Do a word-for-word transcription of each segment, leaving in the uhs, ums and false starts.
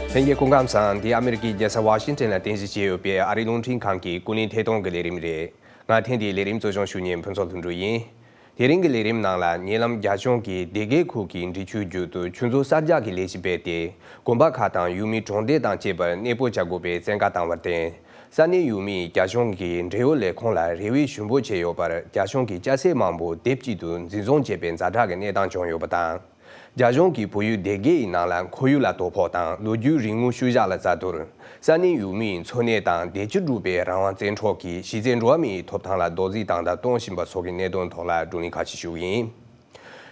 ལྷན་རྒྱས་སྐུ་ཁམས་བཟང་། འདི་ཨ་མི་རི་ཀའི་རྒྱལ་ས་ཝ་ཤིང་ཊོན་ལ་རྟེན་གཞི་བྱས་ཡོད་པའི་ཨ་རིའི་རླུང་འཕྲིན་ཁང་གི་ཀུན་གླེང་ཐད་གཏོང་གི་ལས་རིམ་རེད། ང་ཐེངས་འདིའི་ལས་རིམ་གཙོ་སྐྱོང་ཞུ་མཁན་ཕུན་ཚོགས་ལྷུན་གྲུབ་ཡིན། དེ་རིང་གི་ལས་རིམ་ནང་ལ་ཉེ་ལམ་རྒྱ་གཞུང་གིས་སྡེ་དགེ་ཁུལ་གྱི་འབྲི་ཆུའི་རྒྱུད་དུ་ཆུ་མཛོད་གསར་རྒྱག་གི་ལས་གཞི་སྤེལ་ཏེ། དགོན་པ་ཁག་དང་ཡུལ་མི་གྲོང་སྡེ་དང་བཅས་པར་གནས་སྤོ་བྱ་དགོས་པའི་བཙན་བཀའ་བཏང་བར་བརྟེན། ས་གནས་ཡུལ་མིས་རྒྱ་གཞུང་གི་འབྲེལ་ཡོད་ལས་ཁུངས་ལ་རེ་བའི་ཞུ་འབོད་བྱས་ཡོད་པར། རྒྱ་གཞུང་གི་ལྕགས་སྲེག་མང་པོ་སྡེབ་གཅིག་ཏུ་འཛིན་བཟུང་བྱས་པའི་ཛ་དྲག་གི་གནས་སྟངས་བྱུང་ཡོད་པ་དང་། རྒྱ་གཞུང་གིས་བལ་ཡུལ་སྡེ་དགེ་ཡི་ནང་ལ་ཁོར་ཡུག་ལ་དོ་ཕོག་དང་ལོ་རྒྱུས་རིག་དངོས་ཤུལ་བཞག་ལ་བཙག་འཐུར། ས་གནས་ཡུལ་མིའི་འཚོ་གནས་དང་བདེ་སྐྱིད་སྒྲུབ་པའི་རང་དབང་བཙན་འཕྲོག་གིས་གཞི་རྩའི་འགྲོ་བ་མིའི་ཐོབ་ཐང་ལ་རྡོག་རྫིས་དང་དང་གཏོང་བཞིན་པ་སོགས་ཀྱི་གནད་དོན་ཐོག་ལ་བགྲོ་གླེང་ཁ་ཤས་ཞུ་གི་ཡིན།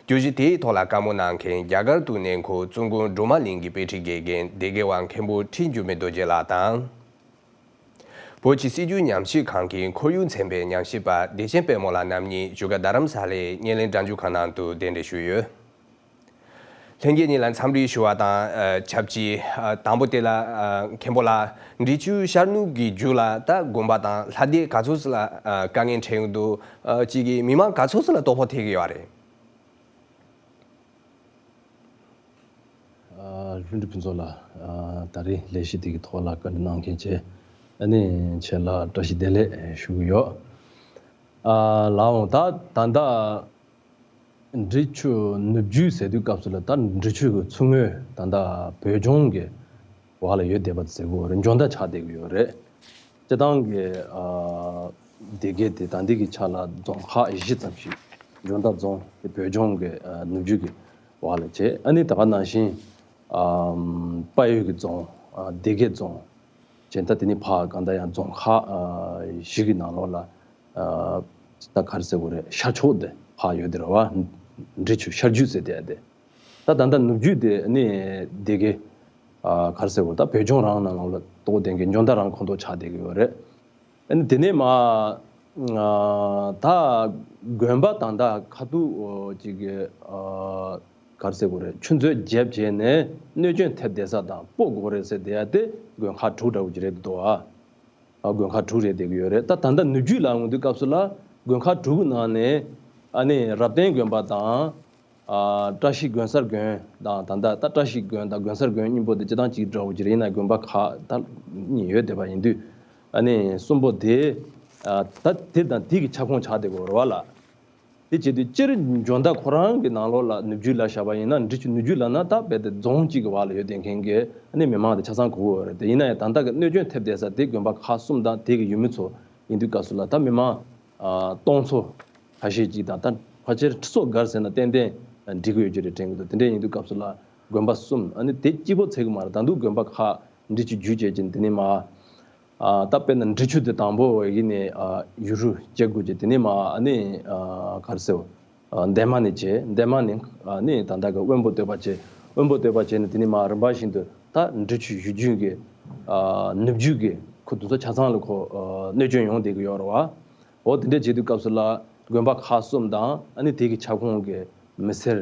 བརྗོད་གཞི་དེའི་ཐོག་ལ་བཀའ་མོལ་གནང་མཁན་རྒྱ་གར་དུ་གནས་འཁོད་བཙུན་དགོན་སྒྲོལ་མ་གླིང་གི་དཔེ་ཁྲིད་དགེ་རྒན་སྡེ་དགེ་བ་མཁན་པོ་ཁྲི་འགྱུར་མེད་རྡོ་རྗེ་ལགས་དང་། བོད་ཀྱི་སྲིད་བྱུས་ཉམས་ཞིབ་ཁང་གི་ཁོར་ཡུག་ཚན་པའི་ཉམས་ཞིབ་པ་བདེ་ཆེན་དཔལ་མོ་ལགས་རྣམ་གཉིས་བཞུགས་སྒར་རྡ་རམ་ས་ལའི་བརྙན་ལེན་སྒྲ་འཇུག་ཁང་ནང་དུ་གདན་འདྲེན་ཞུས་ཡོད། ལྷན་རྒྱས་གཉིས་ལ་འཚམས་འདྲི་ཞུ་བ་དང་ཆབས་ཅིག་དང་པོ་དེ་ལ་མཁན་པོ་ལགས། འབྲི་ཆུ་ཤར་ནུབ་ཀྱི་རྒྱུད་ལ་ད་དགོན་པ་དང་ལྷ་སྡེ་ག་ཚོད་ཙམ་ལ་དཀའ་ངལ་འཕྲད་ཀྱི་འདུག་ཅིག་གིས་མི་མང་ག་ཚོད་ཙམ་ལ་དོ་ཕོག་ཐེབས་ཀྱི་ཡོད་རེད། ལྷུན་གྲུབ་ཕུན་ཚོགས་ལགས། ད་རེས་ལས་གཞི་དེ་གི་ཐོག་ལ་བཀའ་འདྲི་གནང་མཁན་བཅས་ཨ་ནི་ཁྱེད་ལ་བཀྲ་ཤིས་བདེ་ལེགས་ཞུ་གི་ཡོད། ལགས་འོང་ད་ད་ལྟ་འབྲི་ཆུ་ནུབ་རྒྱུད་ཟེར་དུས་སྐབས་སུ་ལ་ད་འབྲི་ཆུ་གི་ཚུར་ངོས་ད་ལྟ་བོད་ལྗོངས་ཀྱི་འོག་ལ་ཡོད་བསྡད་པ་ཟེར་དགོས་རེད། འཇོ་མདའ་ཆགས་བསྡད་ཀྱི་ཡོད་རེད། སྤྱིར་བཏང་གི་སྡེ་དགེ་དེ་ད་ལྟའི་གི་ཆ་ལ་རྫོང་ཁག་བཞི་ཙམ་ཞིག་འཇོ་མདའ་རྫོང་དེ་བོད་ལྗོངས་ཀྱི་ནུབ་རྒྱུད་ཀྱི་འོག་ལ་བྱས། ཨ་ནི་ད་ག་ནང་བཞིན་དཔལ་ཡུལ་གྱི་རྫོང་སྡེ་དགེ་རྫོང་བྱས། ད་དེ་ནི་ཕ་གང་ལྟར་ཡང་རྫོང་ཁག་བཞི་གི་ནང་ལོགས་ལ་ད་ག་རེ་ཟེར་དགོས་རེད། ཤར་ཕྱོགས་དེ་ཕ་ཡོད་དེ་རེད་བ། འབྲི་ཆུ་ཤར་རྒྱུད་ཟེར་དེ་དེ། ད་ད་ལྟ་ནུབ་རྒྱུད་དེ་ནི་སྡེ་དགེ་ག་རེ་ཟེར་དགོས་ད་བོད་ལྗོངས་རང་ནང་ལོགས་ལ་གཏོགས་ལྡན་གྱི་འཇོ་མདའ་རང་ཁོངས་གཏོགས་ཆགས་བསྡད་ཀྱི་ཡོད་རེད། ཨ་ནི་དེ་ནས་མ་ད་དགོན་པ་དང་ད་ཁ་ཐུག་ཅིག་གི་ག་རེ་ཟེར་དགོས་རེད། ཆུ་མཛོད་བརྒྱབ་བྱས་ནས་གནོད་སྐྱོན་ཐེབས་བསྡད་ས་དང་སྤོ་དགོས་རེད་ཟེར་བསྡད་ཡ་དེ་དགོན་ཁག་དྲུག་འདྲ་བོ་ཅིག་རེད་འདུག་ཨ། དགོན་ཁག་དྲུག་རེད་བསྡད་ཀྱི་ཡོད་རེད། ད་ད་ལྟ་ནུབ་རྒྱུད་ལ་ཡོང་དུས་སྐབས་སུ་ལ་དགོན་ཁག་དྲུག་གི་ནང་ནས་ཨ་ནི་རབ་བརྟན་དགོན་པ་དང་། ཨ་བཀྲ་ཤིས་དགོན་གསར་དགོན་དང་ད་ལྟ་ད་བཀྲ་ཤིས་དགོན་དང་དགོན་གསར་དགོན་གཉིས་པོ་དེ་སྤྱིར་བཏང་གཅིག་འདྲ་བོ་ཅིག་རེད། ཡིན་ན་དགོན་པ་ཁག་ད་གཉིས་ཡོད་བསྡད་པ་ཡིན་དུས་ཨ་ནི་གསུམ་པོ་དེ་ཨ་ད་དེ་དང་དེ་གི་ཁྱབ་ཁོངས་ཆགས་བསྡད་ཀྱི་ཡོད་རེད་བ་ལ། དེ་བྱེད་དུས་སྤྱིར་འཇོ་མདའ་ཁོ་རང་གི་ནང་ལོགས་ལ་ནུབ་རྒྱུད་ལ་བཞག་པ་ཡིན་ན་འབྲི་ཆུ་ནུབ་རྒྱུད་ལ་ན་ད་རྦད་དེ་རྫོང་གཅིག་གི་བར་ལ་ཡོད་བསྡད་མཁན་གྱི་ཨ་ནི་མི་མང་དེ་ཆ་ཚང་གོ་གི་ཡོད་རེད་དེ། ཡིན་ན་ཡང་ད་ལྟ་གི་གནོད་སྐྱོན་ཐེབས་བསྡད་ས་དེ་དགོན་པ་ཁག་གསུམ་དང་དེ་གི་ཡུལ་མི་ཚོ་ཡིན་དུས་སྐབས་སུ་ལ་ད་མི་མང་ཨ་སྟོང་ཚོ་ཁ་ཤས་ཅིག་དང་ད་ཕལ་ཆེར་ཁྲི་ཚོ་འགའ་ཟེར་ན་ཏན་ཏན་འགྲིག་གི་ཡོད་ཀྱི་རེད་དྲན་གྱི་འདུག་དེ་འདྲ་ཡིན་དུས་སྐབས་སུ་ལ་དགོན་པ་གསུམ་ཨ་ནི་དེ་གཅིག་པོ་ཚད་གི་མ་རེད། ད་དུང་དགོན་པ་ཁག་འབྲི་ཆུ་རྒྱུད་བཅས་ཀྱི་འདི་ནས་མ། ཨ་ད་དཔེར་ན་འབྲི་ཆུ་དེ་དང་པོ་ཡིན་ནས་ཨ་ཡུ་རུ་བཅད་དགོས་ཀྱི་དེ་ནས་མ་ཨ་ནི་ཨ་ག་རེ་ཟེར། ཨ་འདན་མ་ནས་བྱས། འདན་མ་ནས་ཨ་ནི་ད་ལྟ་གི་དབོན་པོ་སྟོད་པ་བྱས། དབོན་པོ་སྟོད་པ་བྱས་ནས་དེ་ནས་མ་རིམ་པ་བཞིན་དུ་ད་འབྲི་ཆུ་བཞུར་རྒྱུད་ཀྱི་ཨ་ནུབ་རྒྱུད་ཀྱི་ཁུལ་དེ་ཚོ་ཆ་ཚང་ལ་ཁོ་ཨ་གནོད་སྐྱོན་ཡོང་བསྡད་ཀྱི་ཡོད་རེད་བ། འོ་དེ་འདྲ་བྱེད་དུས་སྐབས་སུ་ལ་དགོན་པ་ཁག་གསུམ་དང་ཨ་ནི་དེ་གི་ཁྱབ་ཁོངས་ཀྱི་མི་སེར་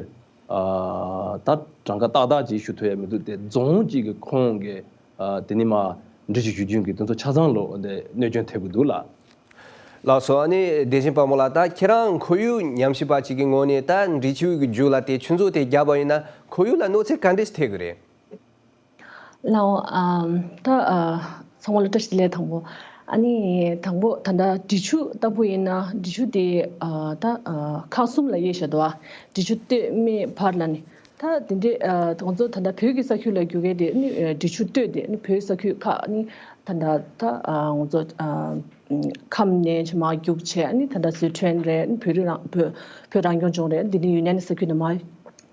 ཨ་ད་གྲངས་ཀ་ཏག་ཏག་ཅིག་ཞུ་ཐུབ་ཡ་མི་འདུག་དེ་རྫོང་གཅིག་གི་ཁོངས་ཀྱི་ཨ་དེ་ནི་མ་འབྲི་ཆུ་བཞུར་རྒྱུད་ཀྱི་དེ་ཚོ་ཆ་ཚང་ལོ་དེ་གནོད་སྐྱོན་ཐེབས་ཀྱི་འདུག་ལ། ལགས་སོ། ཨ་ནི་བདེ་ཆེན་དཔལ་མོ་ལགས། ད་ཁྱེད་རང་ཁོར་ཡུག་ཉམས་ཞིབ་པ་ཅིག་གི་ངོས་ནས་ད་འབྲི་ཆུའི་རྒྱུད་ལ་དེ་ཆུ་མཛོད་དེ་བརྒྱབ་པ་ཡིན་ན་ཁོར་ཡུག་ལ་གནོད་འཚེ་ག་འདྲས་ཐེབས་ཀྱི་རེད། ལའོ། ཨམ། ད་ཨ་ཚང་མ་ལ་བཀྲ་ཤིས་བདེ་ལེགས་དང་པོ། ཨ་ནི་དང་པོ་ད་ལྟ་འབྲི་ཆུ་ལྟ་བུ་ཡིན་ན་འབྲི་ཆུ་དེ་ཨ་ད་ཨ་ཁག་གསུམ་ལ་དབྱེ་བཞག་འདུག་ཨ། འབྲི་ཆུ་སྟོད་སྨད་བར་ལ་ནི། ད་དེ་འདྲའི་ཨ་ང་ཚོ་ད་ལྟ་བོད་ཀྱི་ས་ཁུལ་ལ་རྒྱུག་མཁན་དེ་ནི་ཨ་འབྲི་ཆུ་སྟོད་དེ་ནི་བོད་ས་ཁུལ་ཁག་ནི་ད་ལྟ་ད་ཨ་ང་ཚོ་ཨ་ཁམས་ནས་ཕྱི་མ་རྒྱུག་བྱས་ནི་ད་ལྟ་སི་ཁྲོན་རེད། ནི་བོད་རིགས་རང་བོད་བོད་རང་སྐྱོང་ལྗོངས་རེད། འདི་ནི་ཡུན་ནན་ནི་ས་ཁུལ་ནས་མར་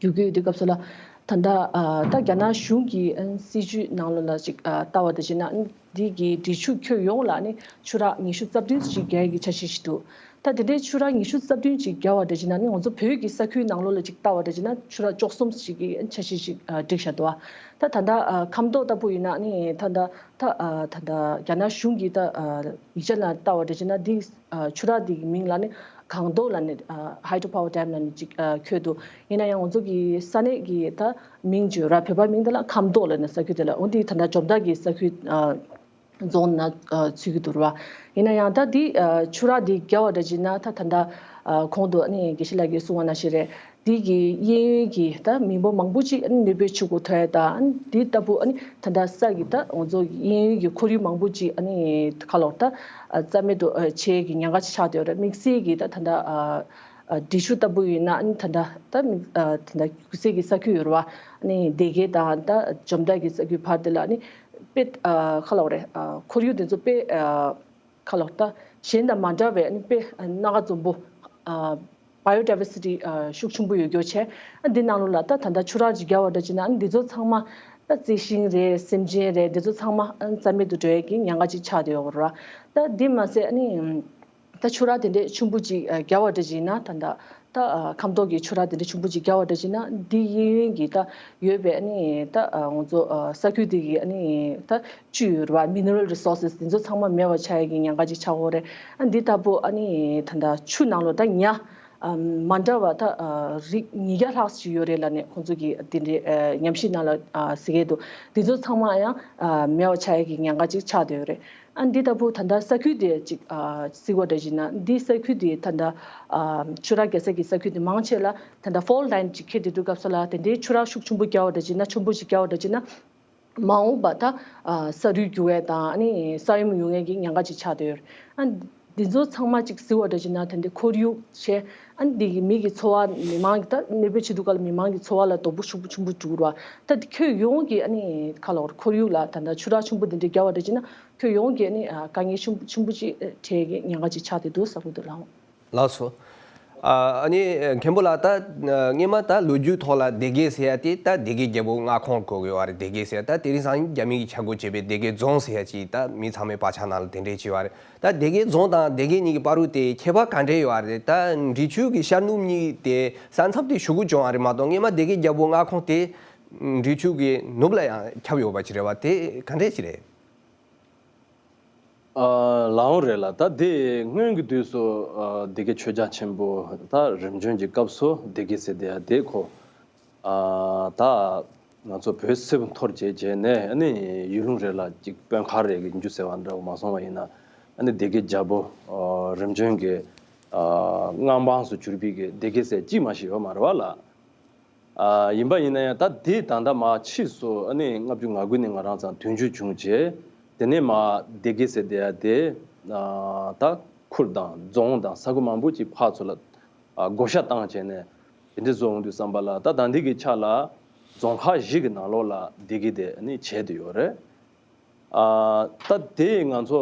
རྒྱུག་གི་ཡོད་དུས་སྐབས་སུ་ལ། ད་ལྟ་ཨ་ད་རྒྱ་ནག་གཞུང་གི་ཨ་སྲིད་ཇུས་ནང་ལོགས་ལ་ཅིག་ཨ་ལྟ་བ་དེ་བྱས་ན་ཨ་འདི་གི་འབྲི་ཆུ་ཁྱོན་ཡོངས་ལ་ནི་ཆུ་རགས་ཉི་ཤུ་རྩ་བདུན་ཅིག་བརྒལ་གྱི་འཆར་གཞི་ཞིག་འདུག་ད་དེ་འདྲའི་ཆུ་རགས་ཉི་ཤུ་རྩ་བདུན་ཅིག་བརྒལ་བ་དེ་བྱས་ན་ནི་ང་ཚོ་བོད་ཀྱི་ས་ཁུལ་ནང་ལོགས་ལ་ཅིག་ལྟ་བ་དེ་བྱས་ན་ཆུ་རགས་བཅུ་གསུམ་ཅིག་གི་འཆར་གཞི་ཅིག་ཨ་བསྒྲིགས་བཞག་འདུག་ད་ད་ལྟ་ཨ་ཁམས་མདོ་ལྟ་བུ་ཡིན་ན་ནི་ད་ལྟ་ད་ཨ་ད་ལྟ་རྒྱ་ནག་གཞུང་གི་ད་ཨ་ཡིག་ཆ་ལ་ལྟ་བ་དེ་བྱས་ན་འདི་ཨ་ཆུ་རགས་འདི་གི་མིང་ལ་ནི་གངས་མདོག་ལབ་ནས་ཨ་Hydro Power Dam་ལབ་ནས་ཅིག་ཨ་འཁོད་འདུག་ཡིན་ན་ཡང་ང་ཚོ་གི་ས་གནས་ཀྱི་ད་མིང་བརྗོད་ར་བོད་པ་མིང་དེ་ལ་ཁམས་མདོག་ལབ་ནས་ས་ཁུལ་དེ་ལ། འོ་འདི་ད་ལྟ་འཇོ་མདའ་གི་ས་ཁུལ་ཨ་ རྫོང་ནང་ཚུད་ཀྱི་འདུག་ར་བ། ཡིན་ན་ཡང་ད་འདི་ཆུ་རགས་འདི་བརྒྱབ་པ་འདྲ་བྱས་ན་ད་ད་ལྟ་གོང་དུ་ཨ་ནི་དགེ་བཤེས་ལགས་ཀྱིས་གསུངས་པ་ནང་བཞིན་རེད། འདི་གི་གཡས་གཡོན་གྱི་ད་མི་འབོར་མང་པོ་ཅིག་ཨ་ནི་གནོད་པའི་ཕྱོགས་སུ་ཐོན་ཡ་དང་། ཨ་ནི་འདི་ལྟ་བུ་ཨ་ནི་ད་ལྟ་ས་གི་ད་ང་ཚོ་གཡས་གཡོན་གྱི་ཁོར་ཡུག་མང་པོ་ཅིག་ཨ་ནི་ཁ་ལོག་ད་རྩ་མེད་དུ་ཆེ་གི་ཉེན་ཁ་ཅིག་ཆགས་བསྡད་ཡོད་རེད། དམིགས་བསལ་གྱི་ད་ད་ལྟ་འབྲི་ཆུ་ལྟ་བུ་ཡིན་ན་ཨ་ནི་ད་ལྟ་ད་མི་ད་ལྟ་རྒྱུ་སའི་གི་ས་ཁུལ་ཡོད་རེད་བ། ཨ་ནི་སྡེ་དགེ་དང་ད་འཇོ་མདའ་གི་ས་ཁུལ་བར་དེ་ལ་ཨ་ནི་དཔེ་ཁ་ལོག་རེད། ཁོར་ཡུག་དེ་ཚོ་དཔེ་ཁ་ལོག་ད་གཞན་དང་མ་འདྲ་བའི་ཨ་ནི་དཔེ་སྣ་ཁ་འཛོམས་པོ། Biodiversity ཤུགས་ཆེན་པོ་ཡོད་རྒྱུ་བྱས། ཨ་འདི་ནང་ལོགས་ལ་ད་ད་ལྟ་ཆུ་རགས་ཅིག་བརྒྱབ་པ་འདྲ་བྱས་ན་ཨ་འདི་ཚོ་ཚང་མ་ད་རྩི་ཤིང་རེད། སེམས་ཅན་རེད། འདི་ཚོ་ཚང་མ་ཨ་རྩ་མེད་དུ་འགྲོ་ཡས་ཀྱི་ཉེན་ཁ་ཅིག་ཆགས་བསྡད་ཡོད་རེད་བ། ད་འདི་མ་ཟད་ཨ་ནི་ད་ཆུ་རགས་དེ་འདྲས་ཆེན་པོ་ཅིག་བརྒྱབ་པ་འདྲ་བྱས་ན་ད་ད་ད་ཁམས་ཐོག་གི་ཆུ་རགས་དེ་འདྲས་ཆེན་པོ་ཅིག་བརྒྱབ་པ་འདྲ་བྱས་ན་འདི་གཡས་གཡོན་གྱི་ད་ཡོད་པའི་ཨ་ནི་ད་ང་ཚོ་ས་ཁུལ་དེ་གི་ཨ་ནི་ད་བཅུད་ཡོད་རེད་བ། Mineral Resources དེ་ཚོ་ཚང་མ་མེད་པ་ཆགས་ཡས་ཀྱི་ཉེན་ཁ་ཅིག་ཆགས་ཀྱི་ཡོད་རེད། ཨ་འདི་ལྟ་བུ་ཨ་ནི་ད་ད་ཆུ་ནང་ལོགས་ད་ཉ་མ་འདྲ་བ་ད་རིགས་ཉིས་བརྒྱ་ལྷག་ཅིག་ཡོད་རེད་ལབ་ནས་ཁོང་ཚོ་གི་དེ་འདྲའི་ཉམས་ཞིབ་ནང་ལ་གཟིགས་ཡས་འདུག་དེ་ཚོ་ཚང་མ་ཡང་མེད་པ་ཆགས་ཡས་ཀྱི་ཉེན་ཁ་ཅིག་ཆགས་བསྡད་ཡོད་རེད། ཨ་འདི་ལྟ་བུ་ད་ལྟ་ས་ཁུལ་དེ་ཅིག་གཟིགས་པ་འདྲ་བྱས་ན་འདི་ས་ཁུལ་དེ་ད་ལྟ་ཆུ་རགས་རྒྱག་ས་གི་ས་ཁུལ་དེ་མང་ཆེ་ལ་ད་ལྟ་fault line ཅིག་འཁེལ་བསྡད་དུས་སྐབས་སུ་ལ་དེ་འདྲའི་ཆུ་རགས་ཤུགས་ཆེན་པོ་བརྒྱབ་པ་འདྲ་བྱས་ན་ཆེན་པོ་ཞིག་བརྒྱབ་པ་འདྲ་བྱས་ན། མ་འོངས་པ་ད་ས་རུད་རྒྱུག་ཡས་དང་ཨ་ནི་ས་ཡོམ་ཡོང་ཡས་ཀྱི་ཉེན་ཁ་ཅིག་ཆགས་བསྡད་ཡོད་རེད། ཨ་འདི་ཚོ་ཚང་མ་ཅིག་གཟིགས་པ་འདྲ་བྱས་ན་དེ་འདྲའི་ཁོར་ཡུག་བྱས་ཨ་འདི་གི་མི་གི་འཚོ་བ་མི་མང་གི་ད་གནོད་པའི་ཆེད་དུ་ག་ལ་མི་མང་གི་འཚོ་བ་ལ་དོ་ཕོག་ཤུགས་པོ་ཆེན་པོ་འགྲོ་གི་རེད་བ། ད་འདི་ཁྱོན་ཡོངས་ཀྱི་ཨ་ནི་ཁ་ལོ་ཁོར་ཡུག་ལ་ད་ལྟ་ཆུ་རགས་ཆེན་པོ་འདི་འདྲའི་བརྒྱབ་པ་འདྲ་བྱས་ན་ཁྱོན་ཡོངས་ཀྱི་ཨ་ནི་དཀའ་ངལ་ཆེན་པོ་ཆེན་པོ་ཅིག་འཕྲད་ཀྱི་ཉེན་ཁ་ཅིག་ཆགས་བསྡད་འདུག་བསམ་གྱི་འདུག་ལགས། ལགས་སོ། ཨ་ནི་མཁན་པོ་ལགས་ད་སྔོན་མ་ད་ལོ་རྒྱུས་ཐོག་ལ་སྡེ་དགེ་ཟེར་ཡ་དེ་ད་སྡེ་དགེ་རྒྱལ་པོ་མངའ་ཁོངས་གོ་དགོས་པ་རེད། སྡེ་དགེ་ཟེར་ཡ་ད་དེ་རིང་སང་རྒྱ་མི་གི་ཆ་བགོས་བྱས་པའི་སྡེ་དགེ་རྫོང་ཟེར་ཡ་ཅིག་ད་མི་ཚང་མའི་བག་ཆགས་ནང་ལ་དེ་འདྲས་བྱས་པ་རེད། ད་སྡེ་དགེ་རྫོང་དང་སྡེ་དགེ་གཉིས་ཀྱི་བར་དུ་དེ་ཁྱད་པར་ག་འདྲས་ཡོད་པ་རེད། ད་འབྲི་ཆུ་གི་ཤར་ནུབ་གཉིས་དེ་ས་མཚམས་དེ་ཞུ་གུ་བྱུང་བ་རེད་མ་གཏོགས་སྔོན་མ་སྡེ་དགེ་རྒྱལ་པོ་མངའ་ཁོངས་དེ་འབྲི་ཆུ་གི་ནུབ་ལ་ཡང་ཁྱབ་ཡོད་པ་ཅིག་རེད་བ། དེ་ག་འདྲས་ཅིག་རེད། ཨ་ལའང་རེད་ལ། ད་དེ་སྔོན་གྱི་དུས་སུ་ཨ་སྡེ་དགེ་ཆོས་རྒྱལ་ཆེན་པོ་ད་རིམ་བྱོན་གྱི་སྐབས་སུ་སྡེ་དགེ་ཟེར་དེ་ཡ་དེ་ཁོ་ཨ་ད་ང་ཚོ་བོད་སིལ་བུ་འཐོར་བྱས་བྱས་ནས་ཨ་ནི་ཡུལ་ལུང་རེ་ལ་ཅིག་དཔོན་ཁག་རེ་གི་འཇུ་ཟེར་བ་འདྲ་བོ་མ་སོང་བ་ཡིན་ན། ཨ་ནི་སྡེ་དགེ་རྒྱལ་པོ་ཨ་རིམ་བྱོན་གྱི་ཨ་མངའ་འབངས་སུ་གྱུར་པའི་གི་སྡེ་དགེ་ཟེར་གཅིག་མ་ཞིག་ཡོད་མ་རེད་བ་ལ། ཨ་ཡིན་པ་ཡིན་ན་ཡང་ད་དེ་ད་ལྟ་མ་ཕྱིས་སུ་ཨ་ནི་ལྔ་བཅུ་ང་དགུ་ནས་ང་རང་ཚང་དོན་གཅོད་བྱུང་རྗེས་དེ་ནས་མ་སྡེ་དགེ་ཟེར་དེ་ཡ་དེ་ཨ་ད་ཁུལ་དང་རྫོང་དང་ས་ཁུལ་མང་པོ་ཅིག་ཕར་ཚུར་ལ་ཨ་བགོ་བཤའ་བཏང་བྱས་ནས་དེ་འདྲ་བཟོ་འོང་དུས་ཙམ་པ་ལ་ད་ད་འདི་གི་ཆ་ལ་རྫོང་ཁག་བཞི་གི་ནང་ལོགས་ལ་སྡེ་དགེ་དེ་ཨ་ནི་བྱས་ཏེ་ཡོད་རེད། ཨ་ད་དེ་ང་ཚོ་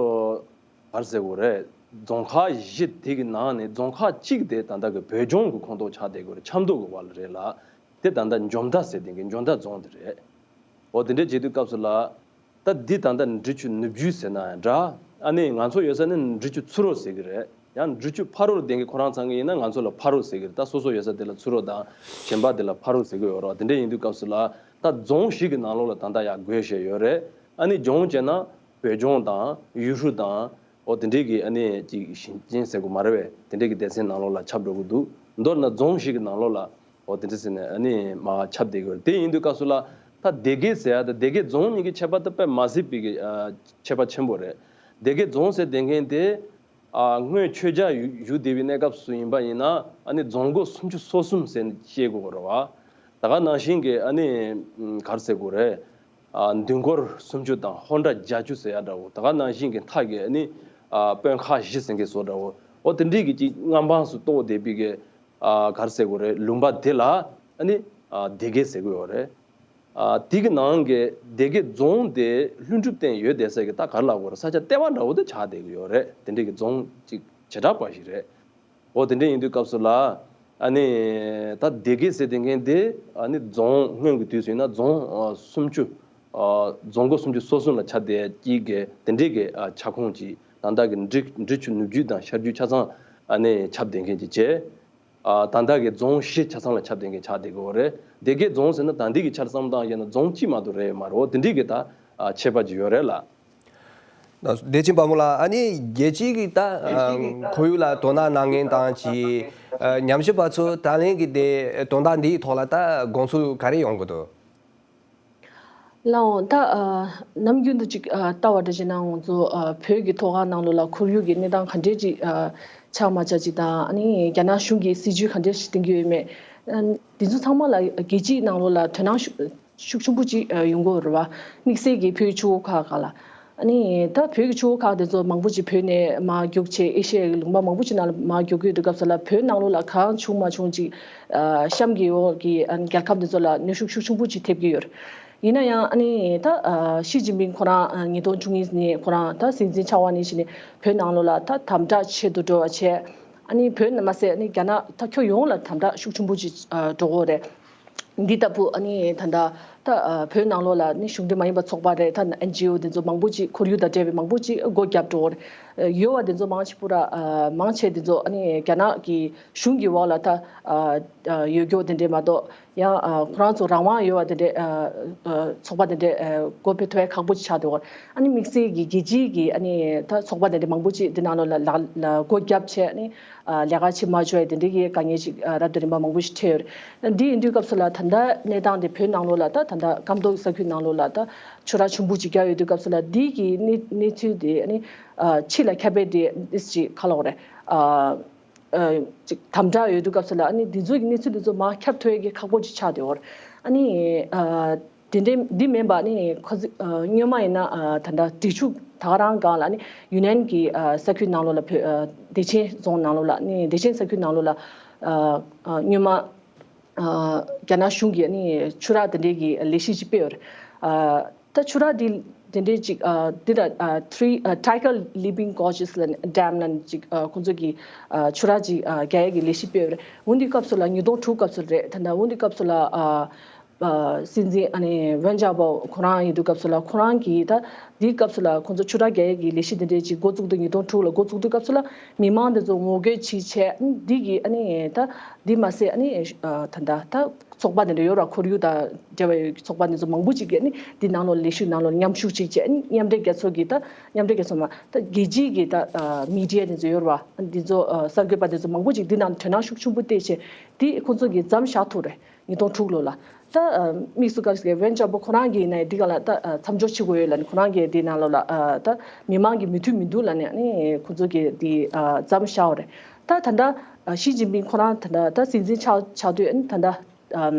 ག་རེ་ཟེར་དགོས་རེད། རྫོང་ཁག་བཞི་དེ་གི་ནང་ནས་རྫོང་ཁག་གཅིག་དེ་ད་ལྟ་གི་བོད་ལྗོངས་ཀྱི་ཁོངས་གཏོགས་ཆགས་བསྡད་དགོས་རེད། ཆབ་མདོ་གི་བར་ལ་རེད་ལ། དེ་ད་ལྟ་འཇོ་མདའ་ཟེར་དེ་གི་འཇོ་མདའ་རྫོང་དེ་རེད། འོ་དེ་འདྲས་བྱེད་དུས་སྐབས་སུ་ལ། ད་འདི་ད་ལྟ་འབྲི་ཆུ་ནུབ་རྒྱུད་ཟེར་ན་ཡང་འདྲ། ཨ་ནི་ང་ཚོ་ཡོད་ས་ནི་འབྲི་ཆུ་ཚུར་རོལ་ཟེར་གི་རེད། ཡང་འབྲི་ཆུ་ཕར་རོལ་ལ་ལྡན་གི་ཁོ་རང་ཚང་གི་ཡིན་ན་ང་ཚོ་ལ་ཕར་རོལ་ཟེར་གི་རེད། ད་སོ་སོ་ཡོད་ས་དེ་ལ་ཚུར་རོལ་དང་གཞན་པ་དེ་ལ་ཕར་རོལ་ཟེར་གི་ཡོད་རེད་བ། དེ་འདྲས་ཡིན་དུས་སྐབས་སུ་ལ་ད་རྫོང་བཞི་གི་ནང་ལོགས་ལ་ད་ལྟ་ཡར་བགོས་བཞག་ཡོད་རེད། ཨ་ནི་ལྗོངས་བྱས་ན་བོད་ལྗོངས་དང་ཡུལ་ཤུལ་དང་། འོ་དེ་འདྲས་ཀྱི་ཨ་ནི་ཅིག་ཞིང་ཆེན་ཟེར་དགོས་མ་རེད་བས། དེ་འདྲས་ཀྱི་སྡེ་ཚན་ནང་ལོགས་ལ་ཁྱབ་འགྲོ་གི་འདུག་མདོར་ན་རྫོང་བཞི་གི་ནང་ལོགས་ལ་འོ་དེ་འདྲས་ཟེར་ནས་ཨ་ནི་མར་ཁྱབ་བསྡད་ཀྱི་ཡོད་རེད། དེ་ཡིན་དུས་སྐབས་སུ་ལ་ད་སྡེ་དགེ་ཟེར་ཡ་དང་སྡེ་དགེ་རྫོང་གཉིས་ཀྱི་ཁྱད་པར་དེ་དཔེ་མ་སྲིད་པའི་གི་ཨ་ཁྱད་པར་ཆེན་པོ་རེད། སྡེ་དགེ་རྫོང་ཟེར་བསྡད་མཁན་དེ་ཨ་སྔོན་ཆོས་རྒྱལ་བཞུགས་བསྡད་པའི་གནས་སྐབས་སུ་ཡིན་པ་ཡིན་ན་ཨ་ནི་རྫོང་སྒོ་སུམ་ཅུ་སོ་གསུམ་ཟེར་ནས་བཤད་དགོས་རེད་བ། ད་ག་ནང་བཞིན་གྱི་ཨ་ནི་ག་རེ་ཟེར་དགོས་རེད། ཨ་མདུན་སྒོར་སུམ་ཅུ་དང་ཧོར་འདྲ་བརྒྱད་ཅུ་ཟེར་ཡ་འདྲ་བོ། ད་ག་ནང་བཞིན་གྱི་མཐའ་གི་ཨ་ནི་ཨ་དཔོན་ཁག་བཞི་ཟེར་མཁན་བཟོ་འདྲ་བོ། འོ་དེ་འདྲས་ཀྱི་ཅིག་མངའ་འབངས་སུ་གཏོགས་བསྡད་པའི་གི་ཨ་ག་རེ་ཟེར་དགོས་རེད། ལུང་པ་དེ་ལ་ཨ་ནི་ཨ་སྡེ་དགེ་ཟེར་གི་ཡོད་རེད། ཨ་དེ་གི་ནང་གི་སྡེ་དགེ་རྫོང་དེ་ལྷུན་གྲུབ་སྟེང་ཡོད་བསྡད་ས་གི་ད་ག་རེ་ལབ་དགོས་རེད། ས་ཆ་ལྟེ་བ་འདྲ་བོ་དེ་ཆགས་བསྡད་ཀྱི་ཡོད་རེད། དེ་འདྲས་ཀྱི་རྫོང་ཅིག་བྱེ་བྲག་པ་ཞིག་རེད། འོ་དེ་འདྲས་ཡིན་དུས་སྐབས་སུ་ལ་ཨ་ནི་ད་སྡེ་དགེ་ཟེར་དེ་མཁན་དེ་ཨ་ནི་རྫོང་སྔོན་གྱི་དུས་སུ་ཡིན་ན་རྫོང་ཨ་སུམ་ཅུ་ཨ་རྫོང་སྒོ་སུམ་ཅུ་སོ་གསུམ་ལ་ཁྱབ་བསྡད་ཀྱི་གི་དེ་འདྲས་ཀྱི་ཨ་ཁྱབ་ཁོངས་ཀྱི་ད་ལྟ་གི་འབྲི་འབྲི་ཆུ་ནུབ་རྒྱུད་དང་ཤར་རྒྱུད་ཆ་ཚང་ཨ་ནི་ཁྱབ་བསྡད་མཁན་ཅིག་བྱས། ཨ་ད་ལྟ་གི་རྫོང་བཞི་ཆ་ཚང་ལ་ཁྱབ་བསྡད་མཁན་ཆགས་བསྡད་ཀྱི་ཡོད་རེད། སྡེ་དགེ་རྫོང་ཟེར་ན་ད་འདི་གི་ཆ་ལ་བསམ་བློ་བཏང་བྱས་ན་རྫོང་གཅིག་མ་གཏོགས་རེད་མ་རེད། འོ་དེ་འདྲས་ཀྱི་ད་ཨ་ཁྱད་པར་ཅིག་ཡོད་རེད་ལ། བདེ་ཆེན་དཔལ་མོ་ལགས། ཨ་ནི་རྒྱལ་སྤྱི་གི་ད་ཨ་ཁོར་ཡུག་ལ་དོ་སྣང་གནང་མཁན་དང་ཅིག་ཨ་ཉམས་ཞིབ་པ་ཚོ་ད་ལན་གྱི་དེ་དོན་དག་འདིའི་ཐོག་ལ་ད་དགོངས་ཚུལ་ག་རེ་ཡོང་གི་འདུག་ལགས་འོང་། ད་ཨ་ནམ་རྒྱུན་དུ་ཅིག་ཨ་ལྟ་བ་འདྲ་བྱས་ན་ང་ཚོ་ཨ་བོད་ཀྱི་ཐོག་ཁང་ནང་ལོགས་ལ་ཁོར་ཡུག་གི་གནས་སྟངས་ག་འདྲས་ཅིག་ཨ་ཆགས་མ་ཆགས་ཅིག་དང་། ཨ་ནི་རྒྱ་ནག་གཞུང་གིས་སྲིད་ཇུས་ག་འདྲས་ཤིག་བསྟན་གྱི་ཡོད་མེད། ཨ་འདི་ཚོ་ཚང་མ་ལ་རྒྱལ་སྤྱིའི་ནང་ལོགས་ལ་དོ་སྣང་ཤུགས་ཤུགས་ཆེན་པོ་ཅིག་ཨ་ཡོང་གི་ཡོད་རེད་བ། དམིགས་བསལ་གྱིས་བོད་ཀྱི་ཆུ་བོ་ཁག་ཁག་ལ། ཨ་ནི་ད་བོད་ཀྱི་ཆུ་བོ་ཁག་དེ་ཚོ་མང་པོ་ཅིག་བོད་ནས་མར་རྒྱུགས་བྱས་ཨེ་ཤི་ཡའི་ལུང་པ་མང་པོ་ཅིག་ནང་ལ་མར་རྒྱུག་གི་ཡོད་དུས་སྐབས་སུ་ལ་བོད་ནང་ལོགས་ལ་གང་བྱུང་མ་བྱུང་ཅིག་ཨ་གཤམ་གྱི་འོག་གི་ཨ་རྒྱལ་ཁབ་དེ་ཚོ་ལ་གནོན་ཤུགས་ཤུགས་ཆེན་པོ་ཅིག་ཐེབས་ཀྱི་ཡོད་རེད། ཡིན་ན་ཡང་ཨ་ནི་ད་ཨ་ཞི་ཅིན་ཕིང་ཁོ་རང་ཨ་ཉིས་སྟོང་བཅུ་གཉིས་ནས་ཁོ་རང་ད་སྲིད་འཛིན་ཆགས་པ་ནས་བྱས་ནས་བོད་ནང་ལོགས་ལ་ད་དམ་དྲག་ཆེ་དུ་འགྲོ་བ་བྱས། ཨ་ནི་བོད་ནས་མ་ཟད་ཨ་ནི་རྒྱ་ནག་ད་ཁྱོན་ཡོངས་ལ་དམ་དྲག་ཤུགས་ཆེན་པོ་ཅིག་ཨ་འགྲོ་གི་ཡོད་རེད། འདི་ལྟ་བུ་ཨ་ནི་ད་ལྟ་ད་ཨ་བོད་ནང་ལོགས་ལ་ནི་གཞུང་འབྲེལ་མ་ཡིན་པ་ཚོགས་པ་རེད། ད་ཨེན་ཇི་ཨོ་དེ་ཚོ་མང་པོ་ཅིག་ཁོར་ཡུག་དང་འབྲེལ་བའི་མང་པོ་ཅིག་སྒོ་བརྒྱབ་འགྲོ་གི་ཡོད་རེད། ཡོད་པ་དེ་ཚོ་མང་ཆེ་པོ་ར་ཨ་མང་ཆེ་དེ་ཚོ་ཨ་ནི་རྒྱ་ནག་གི་གཞུང་གི་འོག་ལ་ད་ཨ་ཨ་ཡོད་རྒྱུ་དེ་འདྲས་མ་གཏོགས། ཡང་ཨ་ཁོ་རང་ཚོ་རང་དབང་ཡོད་པ་དེ་འདྲས་ཨ་ཨ་ཚོགས་པ་དེ་འདྲས་ཨ་སྒོ་ཕྱེ་ཐུབ་ཡ་ཁག་པོ་ཅིག་ཆགས་འདུག་ཨ་ནི་དམིགས་བསལ་གྱི་རྒྱལ་སྤྱིའི་གི་ཨ་ནི་ད་ཚོགས་པ་དེ་འདྲས་མང་པོ་ཅིག་འདི་ནང་ལོགས་ལ་ལ་ལ་སྒོ་བརྒྱབ་བྱས་ཨ་ནི་ཨ་ལས་ཀ་བྱེད་མ་ཆོག་ཡ་དེ་འདྲས་ཀྱི་དཀའ་ངལ་ཅིག་ཨ་རབ་དང་རིམ་པ་མང་པོ་ཞིག་འཕྲད་ཡོད་རེད། འདི་ཡིན་དུས་སྐབས་སུ་ལ་ད་ལྟ་གནས་སྟངས་དེ་བོད་ནང་ལོགས་ལ་ད་ད་ལྟ་སྐམ་ཐོག་ས་ཁུལ་ནང་ལོགས་ལ་ད་ཆུ་རགས་ཆེན་པོ་ཅིག་བརྒྱབ་ཡོད་དུས་སྐབས་སུ་ལ་འདི་གི་གནས་གནས་ཚུལ་དེ་ཨ་ནི་ཨ་ཕྱི་ལ་ཁྱབ་སྤེལ་དེ་ཨ་ནི་ཅིག་ག་ལབ་དགོས་རེད། ཨ། ཨ་ཅིག་དམ་དྲག་ཡོད་དུས་སྐབས་སུ་ལ་ཨ་ནི་འདི་ཚོ་གི་གནས་ཚུལ་འདི་ཚོ་མར་ཁྱབ་ཐུབ་ཡས་ཀྱི་ཁག་པོ་ཅིག་ཆགས་བསྡད་ཡོད་རེད། ཨ་ནི་ཨ་དེ་འདྲའི་འདི་མིན་པ་ཨ་ནི་ཁོ་ཚོ་ཨ་སྔོན་མ་ཡིན་ན་ཨ་ད་ལྟ་འབྲི་ཆུ་ད་ག་རང་སྒང་ལ་ཨ་ནི་ཡུན་ནན་གྱི་ཨ་ས་ཁུལ་ནང་ལོགས་ལ་བོད་ཨ་བདེ་ཆེན་རྫོང་ནང་ལོགས་ལ་ཨ་ནི་བདེ་ཆེན་ས་ཁུལ་ནང་ལོགས་ལ་ཨ་ཨ་སྔོན་མ། ཨ་རྒྱ་ནག་གཞུང་གིས་ཨ་ནི་ཆུ་རགས་དེ་འདྲའི་གི་ལས་གཞི་ཅིག་སྤེལ་ཡོད་རེད། ཨ་ད་ཆུ་རགས་འདི་དེ་འདྲའི་ཅིག་ཨ་འདི་ལ་ཨ་three ཨ་Tiger Leaping Gorges ལ་dam ལ་ཅིག་ཨ་ཁོང་ཚོ་གི་ཨ་ཆུ་རགས་ཅིག་ཨ་རྒྱག་ཡས་ཀྱི་ལས་གཞི་སྤེལ་ཡོད་རེད། འོ་འདི་སྐབས་སུ་ལ་ཉིས་སྟོང་དྲུག་སྐབས་སུ་རེད། ད་ལྟ་འོ་འདི་སྐབས་སུ་ལ་ཨ་ཨ་སྲིད་འཛིན་ཨ་ནི་ཝེན་ཅ་པོ་ཁོ་རང་ཡིན་དུས་སྐབས་སུ་ལ་ཁོ་རང་གིས་ད་འདིའི་སྐབས་སུ་ལ་ཁོང་ཚོ་ཆུ་རགས་རྒྱག་ཡས་ཀྱི་ལས་གཞི་དེ་འདྲའི་ཅིག་འགོ་བཙུགས་དུས་ཉིས་སྟོང་དྲུག་ལ་འགོ་བཙུགས་དུས་སྐབས་སུ་ལ་མི་མང་དེ་ཚོ་ངོ་རྒོལ་ཅིག་བྱས། འདི་གི་ཨ་ནི་ད་འདི་མ་ཟད་ཨ་ནི་ཨ་ད་ལྟ་ད་ཚོགས་པ་དེ་འདྲ་ཡོད་ར། ཁོར་ཡུག་དང་འབྲེལ་བ་ཡོད་ཀྱི་ཚོགས་པ་དེ་ཚོ་མང་པོ་ཅིག་གིས་ཨ་ནི་འདི་ནང་ལོགས་ལས་ཞུགས་ནང་ལོགས་མཉམ་ཞུགས་ཅིག་བྱས། ཨ་ནི་མཉམ་འབྲེལ་རྒྱལ་ཚོགས་ཀྱི་ད་མཉམ་འབྲེལ་རྒྱལ་ཚོགས་མ་ད་རྒྱལ་སྤྱིའི་གི་ད་ཨ་མི་ཌི་ཡ་དེ་ཚོ་ཡོད་ར། འདི་ཚོ་ཨ་གསར་འགོད་པ་དེ་ཚོ་མང་པོ་ཅིག་འདི་ནང་དོ་སྣང་ཤུགས་ཆེན་པོ་བལྟས་བྱས་འདི་ཁོ་ཚོ་གིས་མཚམས་བཞག་ཐུབ་རེད། ཉིས་སྟོང་དྲུག་ལོ་ལ། ད་དམིགས་སུ་བཀར་ཟེར་ཝེན་ཅ་པོ་ཁོ་རང་གིས་ནས་འདི་ག་ལ་ད་མཚམས་འཇོག་བྱེད་དགོས་ཡོད་ལ་ནི་ཁོ་རང་གིས་འདི་ནང་ལོགས་ལ་ད་མི་མང་གི་མོས་མཐུན་མི་འདུག་ལ་ནི་ཨ་ནི་ཁོ་ཚོ་གིས་འདི་མཚམས་བཞག་པ་རེད། ད་ད་ལྟ་ཞི་ཅིན་ཕིང་ཁོ་རང་ད་ལྟ་ད་སྲིད་འཛིན་ཆགས་ཆགས་དུས་ཨ་ནི་ད་ལྟ་ད་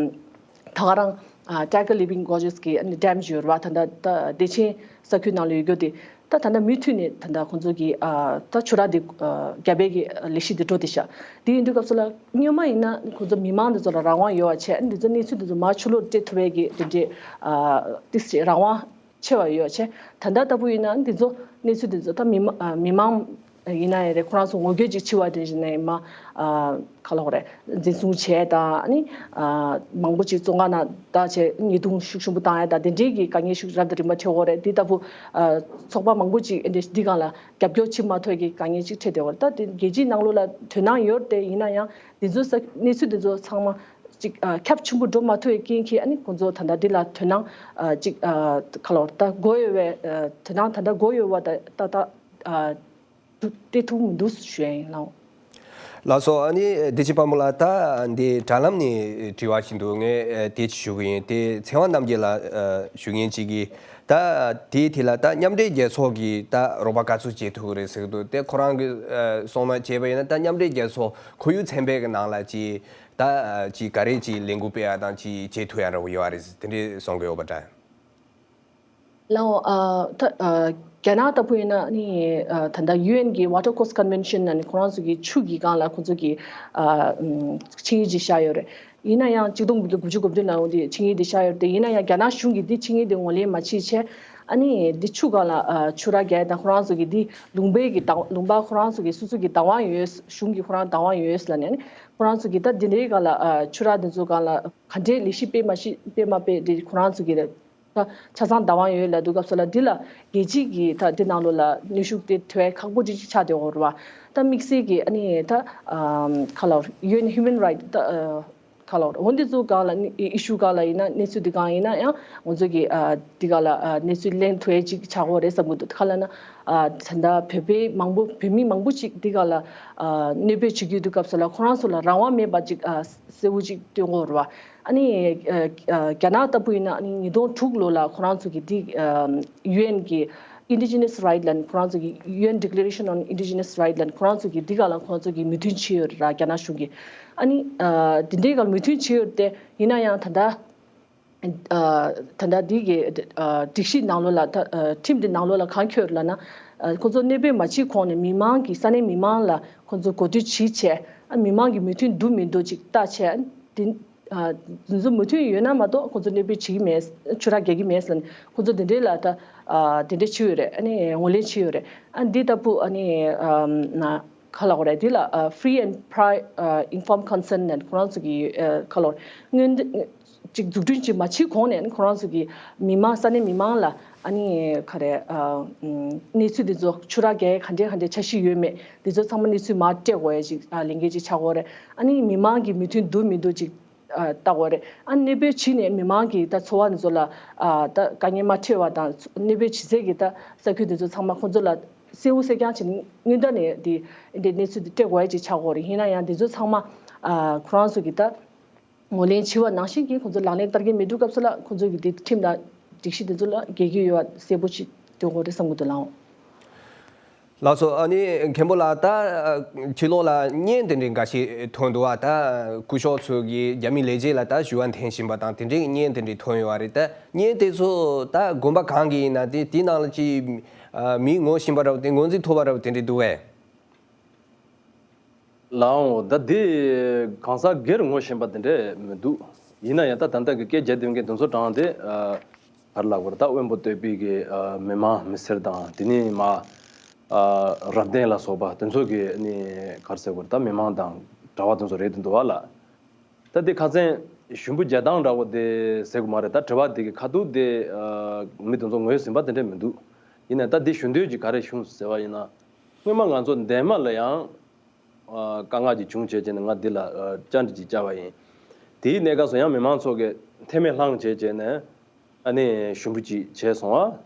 ག་རང་Tiger Leaping Gorges གི་ཨ་ནི་ཌེམ་ཞིག་ཡོད་རེད་བ། ད་ལྟ་ད་བདེ་ཆེན་ས་ཁུལ་ནང་ལ་ཡོད་རྒྱུ་དེ། ད་ད་ལྟ་མུ་མཐུད་ནས་ད་ལྟ་ཁོང་ཚོ་གིས་ཨ་ད་ཆུ་རགས་འདི་ཨ་རྒྱབ་པའི་གི་ལས་གཞི་འདི་འགྲོ་བསྡད་ཤག་འདི་ཡིན་དུས་སྐབས་སུ་ལ་སྔོན་མ་ཡིན་ན་ཁོང་ཚོ་མི་མང་འདི་ཚོ་ལ་རང་དབང་ཡོད་པ་བྱས། འདི་ཚོ་གནས་ཚུལ་འདི་ཚོ་མར་ཕྱི་ལོགས་སྤྲད་ཐུབ་པའི་གི་དེ་འདྲའི་ཨ་ཏིག་ཙམ་རང་དབང་ཆེ་བ་ཡོད་བྱས། ད་ལྟ་ལྟ་བུ་ཡིན་ན་འདི་ཚོ་གནས་ཚུལ་འདི་ཚོ་ད་མི་མ་ཨ་མི་མང་ཡིན་ན་ཡང་རེད། ཁོ་རང་ཚོ་ངོ་རྒོལ་ཅིག་བྱེད་པ་དེ་བཞིན་ནས་མ་ཨ་ག་ལབ་དགོས་རེད། འཛིན་བཟུང་བྱས་དང་ཨ་ནི་ཨ་མང་པོ་ཅིག་བཙོན་ཁང་ནང་བཏང་བྱས་ཉེས་རྡུང་ཤུགས་ཆེན་པོ་བཏང་ཡ་དང་དེ་འདྲའི་གི་དཀའ་ངལ་ཤུགས་རབ་དང་རིམ་པ་འཕྲད་ཡོད་རེད། འདི་ལྟ་བུ་ཨ་ཚོགས་པ་མང་པོ་ཅིག་འདི་འདི་སྒང་ལ་རྒྱབ་སྐྱོར་བྱེད་མ་ཐུབ་ཡ་གི་དཀའ་ངལ་ཅིག་འཕྲད་བསྡད་ཡོད་རེད། ད་དེ་རྒྱལ་སྤྱིའི་ནང་ལོགས་ལ་དོ་སྣང་ཡོད་རེད་དེ། ཡིན་ན་ཡང་འདི་ཚོ་ས་གནས་ཚུལ་འདི་ཚོ་ཚང་མ་ཅིག་ཨ་ཁྱབ་ཆེན་པོ་འགྲོ་མ་ཐུབ་ཡ་རྐྱེན་གྱིས་ཨ་ནི་ཁོང་ཚོ་ད་ལྟ་འདི་ལ་དོ་སྣང་ཨ་ཅིག་ཨ་ག་ལབ་དགོས་རེད། ད་དགོས་ཡོད་པའི་ཨ་དོ་སྣང་ད་ལྟ་དགོས་ཡོད་པ་ད་ད་ད་ཨ་སྤྲད་ཐུབ་མི་འདུག་ཞུ་ཡ་ཡིན། ལགས། ལགས་སོ། ཨ་ནི་བདེ་ཆེན་དཔལ་མོ་ལགས། ད་འདི་དྲ་ལམ་ནས་དྲི་བ་ཞིག་འདུག་ངས་ཨ་དེ་ཅིག་ཞུ་གི་ཡིན། དེ་ཚེ་དབང་རྣམ་རྒྱལ་ལགས་ཨ་ཞུ་མཁན་ཅིག་གིས་ད་དེའི་ཐད་ལ་ད་མཉམ་འབྲེལ་རྒྱལ་ཚོགས་ཀྱིས་ད་རོགས་པ་ག་ཚོད་བྱེད་ཐུབ་ཀྱི་རེད་ཟེར་གྱི་འདུག་དེ་ཁོ་རང་གིས་ཨ་གསུངས་ན་བྱས་པ་ཡིན་ན་ད་མཉམ་འབྲེལ་རྒྱལ་ཚོགས་ཁོར་ཡུག་ཚན་པའི་གི་ནང་ལ་ཅིག་ད་ཨ་ཅིག་ག་རེ་ཅིག་ལས་འགུལ་སྤེལ་ཡ་དང་ཅིག་བྱེད་ཐུབ་ཡ་འདྲ་བོ་ཡོད་རེད་ཟེར་དེ་འདྲས་གསུང་གི་ཡོད་པ་འདྲ། ལགས་འོང་། ཨ་ད་ཨ་རྒྱ་ནག་ལྟ་བུ་ཡིན་ན་ནི་ཨ་ད་ལྟ་ཡུ་ཨེན་གི་Water Course Convention ནང་ནས་ཁོ་རང་ཚོ་གི་ཆུ་གི་སྒང་ལ་ཁོ་ཚོ་གི་ཨ་ཨམ་ཆིངས་ཡིག་ཅིག་བཞག་ཡོད་རེད། ཡིན་ན་ཡང་གཅིག་སྟོང་དགུ་བརྒྱ་དགུ་བཅུ་གོ་བདུན་ལ་འོང་དེ་ཆིངས་ཡིག་དེ་བཞག་ཡོད་རེད་དེ། ཡིན་ན་ཡང་རྒྱ་ནག་གཞུང་གིས་འདི་ཆིངས་ཡིག་དེ་ངོས་ལེན་མ་བྱེད་བྱས། ཨ་ནི་འདི་ཆུ་སྒང་ལ་ཨ་ཆུ་རགས་རྒྱག་ཡ་དང་ཁོ་རང་ཚོ་གི་འདི་ལུང་པའི་གི་བདག་ལུང་པ་ཁོ་རང་ཚོ་གི་སོ་སོ་གི་བདག་དབང་ཡོད། གཞུང་གི་ཁོ་རང་བདག་དབང་ཡོད་ལབ་ནས་ཨ་ནི་ཁོ་རང་ཚོ་གི་ད་འདི་འདྲའི་སྒང་ལ་ཨ་ཆུ་རགས་འདི་ཚོ་སྒང་ལ་ག་འདྲའི་ལས་གཞི་སྤེལ་མ་ཤེས་སྤེལ་མ་སྤེལ་དེ་ཁོ་རང་ཚོ་གི་རེད། ད་ཆ་ཚང་བདག་དབང་ཡོད་ལབ་དུས་སྐབས་སུ་ལ་འདི་ལ་རྒྱལ་སྤྱིའི་གི་ད་འདི་ནང་ལོགས་ལ་གནོན་ཤུགས་དེ་ཐེབས་ཡ་ཁག་པོ་ཅིག་ཆགས་བསྡད་ཡོད་རེད་བ། ད་དམིགས་བསལ་གྱི་ཨ་ནི་ད་ཨམ་ག་ལབ་ཡུ་ཨེན་Human Rights ད་ཨ་ ག་ལ་འོ་འདི་ཚོ་གང་ལ་ཨི་ཤུ་གང་ལ་ཡིན་ན་གནས་ཚུལ་འདི་གང་ཡིན་ན་ཡང་ང་ཚོ་གི་ཨ་འདི་ག་ལ་ཨ་གནས་ཚུལ་ལེན་ཐུབ་ཡས་ཅིག་ཆགས་ཀྱི་ཡོད་རེད་བསམ་གྱི་འདུག་ག་ལ་ན་ཨ་ད་ལྟ་བོད་པའི་མང་པོ་བོད་མི་མང་པོ་ཅིག་འདི་ག་ལ་ཨ་གནོད་པ་བྱེད་ཀྱི་འདུག་སྐབས་སུ་ལ་ཁོ་རང་ཚོ་ལ་རང་དབང་མེད་པ་ཅིག་ཨ་གསལ་བོ་ཅིག་སྟོན་གྱི་ཡོད་རེད་བ། ཨ་ནི་ཨ་ཨ་རྒྱ་ནག་ལྟ་བུ་ཡིན་ན་ཨ་ནི་ཉིས་སྟོང་དྲུག་ལོ་ལ་ཁོ་རང་ཚོ་གི་འདི་ཨ་ཡུ་ཨེན་གི་Indigenous Right ལ་ཁོ་རང་ཚོ་གི་ཡུ་ཨེན་Declaration on Indigenous Right ལ་ཁོ་རང་ཚོ་གི་འདི་ག་ལ་ཁོ་རང་ཚོ་གི་མོས་མཐུན་བྱས་ཡོད་རེད་ར་རྒྱ་ནག་གཞུང་གིས། ཨ་ནི་ཨ་དེ་འདྲའི་ག་ལ་མོས་མཐུན་བྱས་ཡོད་དེ་ཡིན་ན་ཡང་ད་ལྟ་ཨ་ད་ལྟ་འདི་གི་ཨ་སྒྲིག་གཞི་ནང་ལོགས་ལ་ད་ཨ་ཁྲིམས་འདི་ནང་ལོགས་ལ་གང་འཁོད་ལབ་ན་ཨ་ཁོ་ཚོ་གནོད་པ་མ་བྱེད་གོང་ནས་མི་མང་གི་ས་གནས་མི་མང་ལ་ཁོ་ཚོ་གོ་བསྡུར་བྱེད་བྱས་ཨ་མི་མང་གི་མོས་མཐུན་འདུག་མི་འདུག་ཅིག་བལྟ་བྱས་ཨ་དེ། ཨ་དེ་ཚོ་མོས་མཐུན་ཡོད་ན་མ་གཏོགས་ཁོ་ཚོ་གནོད་པ་བྱེད་ཀྱི་མེད། ཆུ་རགས་རྒྱག་གི་མེད་ཟེར་ནས་ཁོ་ཚོ་དེ་འདྲའི་ལ་ད་ཨ་དེ་འདྲ་བྱས་ཡོད་རེད། ཨ་ནི་ངོས་ལེན་བྱས་ཡོད་རེད། ཨ་འདི་ལྟ་བུ་ཨ་ནི་ཨམ་ན་ག་ལབ་དགོས་རེད། འདི་ལ་ཨ་free and pri- ཨ་informed consent ནས་ཁོ་རང་ཚོ་གི་ཨ་ག་ལབ་དགོས་རེད། སྔོན་ཅིག་འཛུགས་སྐྲུན་ཅིག་མ་བྱེད་གོང་ནས་ཁོ་རང་ཚོ་གི་མི་མང་ས་གནས་མི་མང་ལ་ཨ་ནི་ག་རེ་ཨ་ཨམ་གནས་ཚུལ་འདི་ཚོ་ཆུ་རགས་རྒྱག་ག་འདྲའི་ག་འདྲའི་འཆར་གཞི་ཡོད་མེད་འདི་ཚོ་ཚང་མ་གནས་ཚུལ་མར་སྤྲད་དགོས་ཡ་ཅིག་ཨ་ལས་འགན་ཅིག་ཆགས་ཀྱི་ཡོད་རེད། ཨ་ནི་མི་མང་གི་མོས་མཐུན་འདུག་མི་འདུག་ཅིག་ཨ་ལྟ་དགོས་རེད། ཨ་གནོད་པ་བྱས་ནས་མི་མང་གི་ད་འཚོ་བ་འདི་ཚོ་ལ་ཨ་ད་དཀའ་ངལ་མ་འཕྲད་པ་དང་གནོད་པ་བྱེད་སའི་གི་ད་ས་ཁུལ་འདི་ཚོ་ཚང་མ་ཁོང་ཚོ་ལ་གསལ་བོ་གསལ་རྐྱང་བྱས་ནས་སྔོན་བརྡ་ནས་འདི་འདི་གནས་ཚུལ་འདི་སྤྲད་དགོས་ཡ་ཅིག་ཆགས་ཀྱི་ཡོད་རེད། ཡིན་ན་ཡང་འདི་ཚོ་ཚང་མ་ཨ་ཁོ་རང་ཚོ་གི་ད་ངོས་ལེན་བྱས་པ་ནང་བཞིན་གྱི་ཁོང་ཚོ་ལག་ལེན་བསྟར་གྱི་མི་འདུག་སྐབས་སུ་ལ་ཁོང་ཚོ་གི་འདི་ཁྲིམས་དང་སྒྲིག་གཞི་འདི་ཚོ་ལ་འགལ་གྱི་ཡོད་པ་གསལ་པོ་ཅིག་སྟོན་དགོས་རེད་བསམ་གྱི་འདུག་ལགས། ལགས་སོ། ཨ་ནི་མཁན་པོ་ལགས་ད་ཕྱི་ལོགས་ལ་བརྙན་དེ་འདྲའི་འགའ་ཞིག་ཐོན་འདུག་བ། ད་སྐུ་ཞབས་ཚོ་གིས་རྒྱ་མི་ལས་བྱེད་ལ་ད་ཞུ་བ་འཐེན་བཞིན་པ་དང་དེ་འདྲའི་བརྙན་དེ་འདྲའི་ཐོན་ཡོད་བ་རེད། ད་བརྙན་དེ་ཚོ་ད་དགོན་པ་གང་གི་ཡིན་ན་དེ་དེའི་ནང་ལ་ཅིག་མི་ངོ་ཤེས་པ་འདྲ་བོ་དེ་ངོས་འཛིན་ཐུབ་པ་འདྲ་བོ་དེ་འདྲའི་འདུག་གས། ལགས་འོང་། ད་འདི་གང་ཟག་སྒེར་ངོ་ཤེས་པ་དེ་འདྲས་མི་འདུག་ཡིན་ན་ཡང་ད་ད་ལྟ་གི་སྐད་རྒྱག་བསྡད་མཁན་དེ་ཚོ་གྲངས་དེ་ཨ་ག་རེ་ལབ་དགོས་རེད། ད་དབོན་པོ་སྟོད་པའི་གི་ཨ་མི་མང་མི་སེར་དང་དེ་ནས་མ་ཨ་རབ་བརྟན་ལ་སོགས་པ་དེ་ཚོ་གི་ནི་ག་རེ་ཟེར་དགོས་རེད། ད་མི་མང་དང་གྲྭ་པ་དེ་ཚོ་རེད་དེ་འདུག་བ་ལ། ད་དེ་ཁ་སང་ཞུམ་བུ་རྒྱག་སྟངས་འདྲ་བོ་དེ་ཟེར་གི་མ་རེད། ད་དྲི་བ་དེ་གི་ཁ་ཐུག་དེ་ཨ་མི་དེ་ཚོ་ངོས་ཟིན་པ་དེ་འདྲས་མི་འདུག་ཡིན་ནའི་ད་དེ་ཞུ་འདོད་ཀྱི་ག་རེ་བྱུང་ཟེར་བ་ཡིན་ན། སྔོན་མ་ང་ཚོ་འདན་མ་ལ་ཡང་ཨ་དཀའ་ངལ་ཅིག་བྱུང་བྱས་བྱས་ནས་ང་འདི་ལ་ཨ་བཅར་འདྲི་ཅིག་བཅར་བ་ཡིན། དེའི་གནས་སྐབས་སུ་ཡང་མི་མང་ཚོ་གིས་མཐེ་མོ་བསླངས་བྱས་བྱས་ནས་ཨ་ནི་ཞུམ་བུ་ཅིག་བྱས་སོང་ཨ།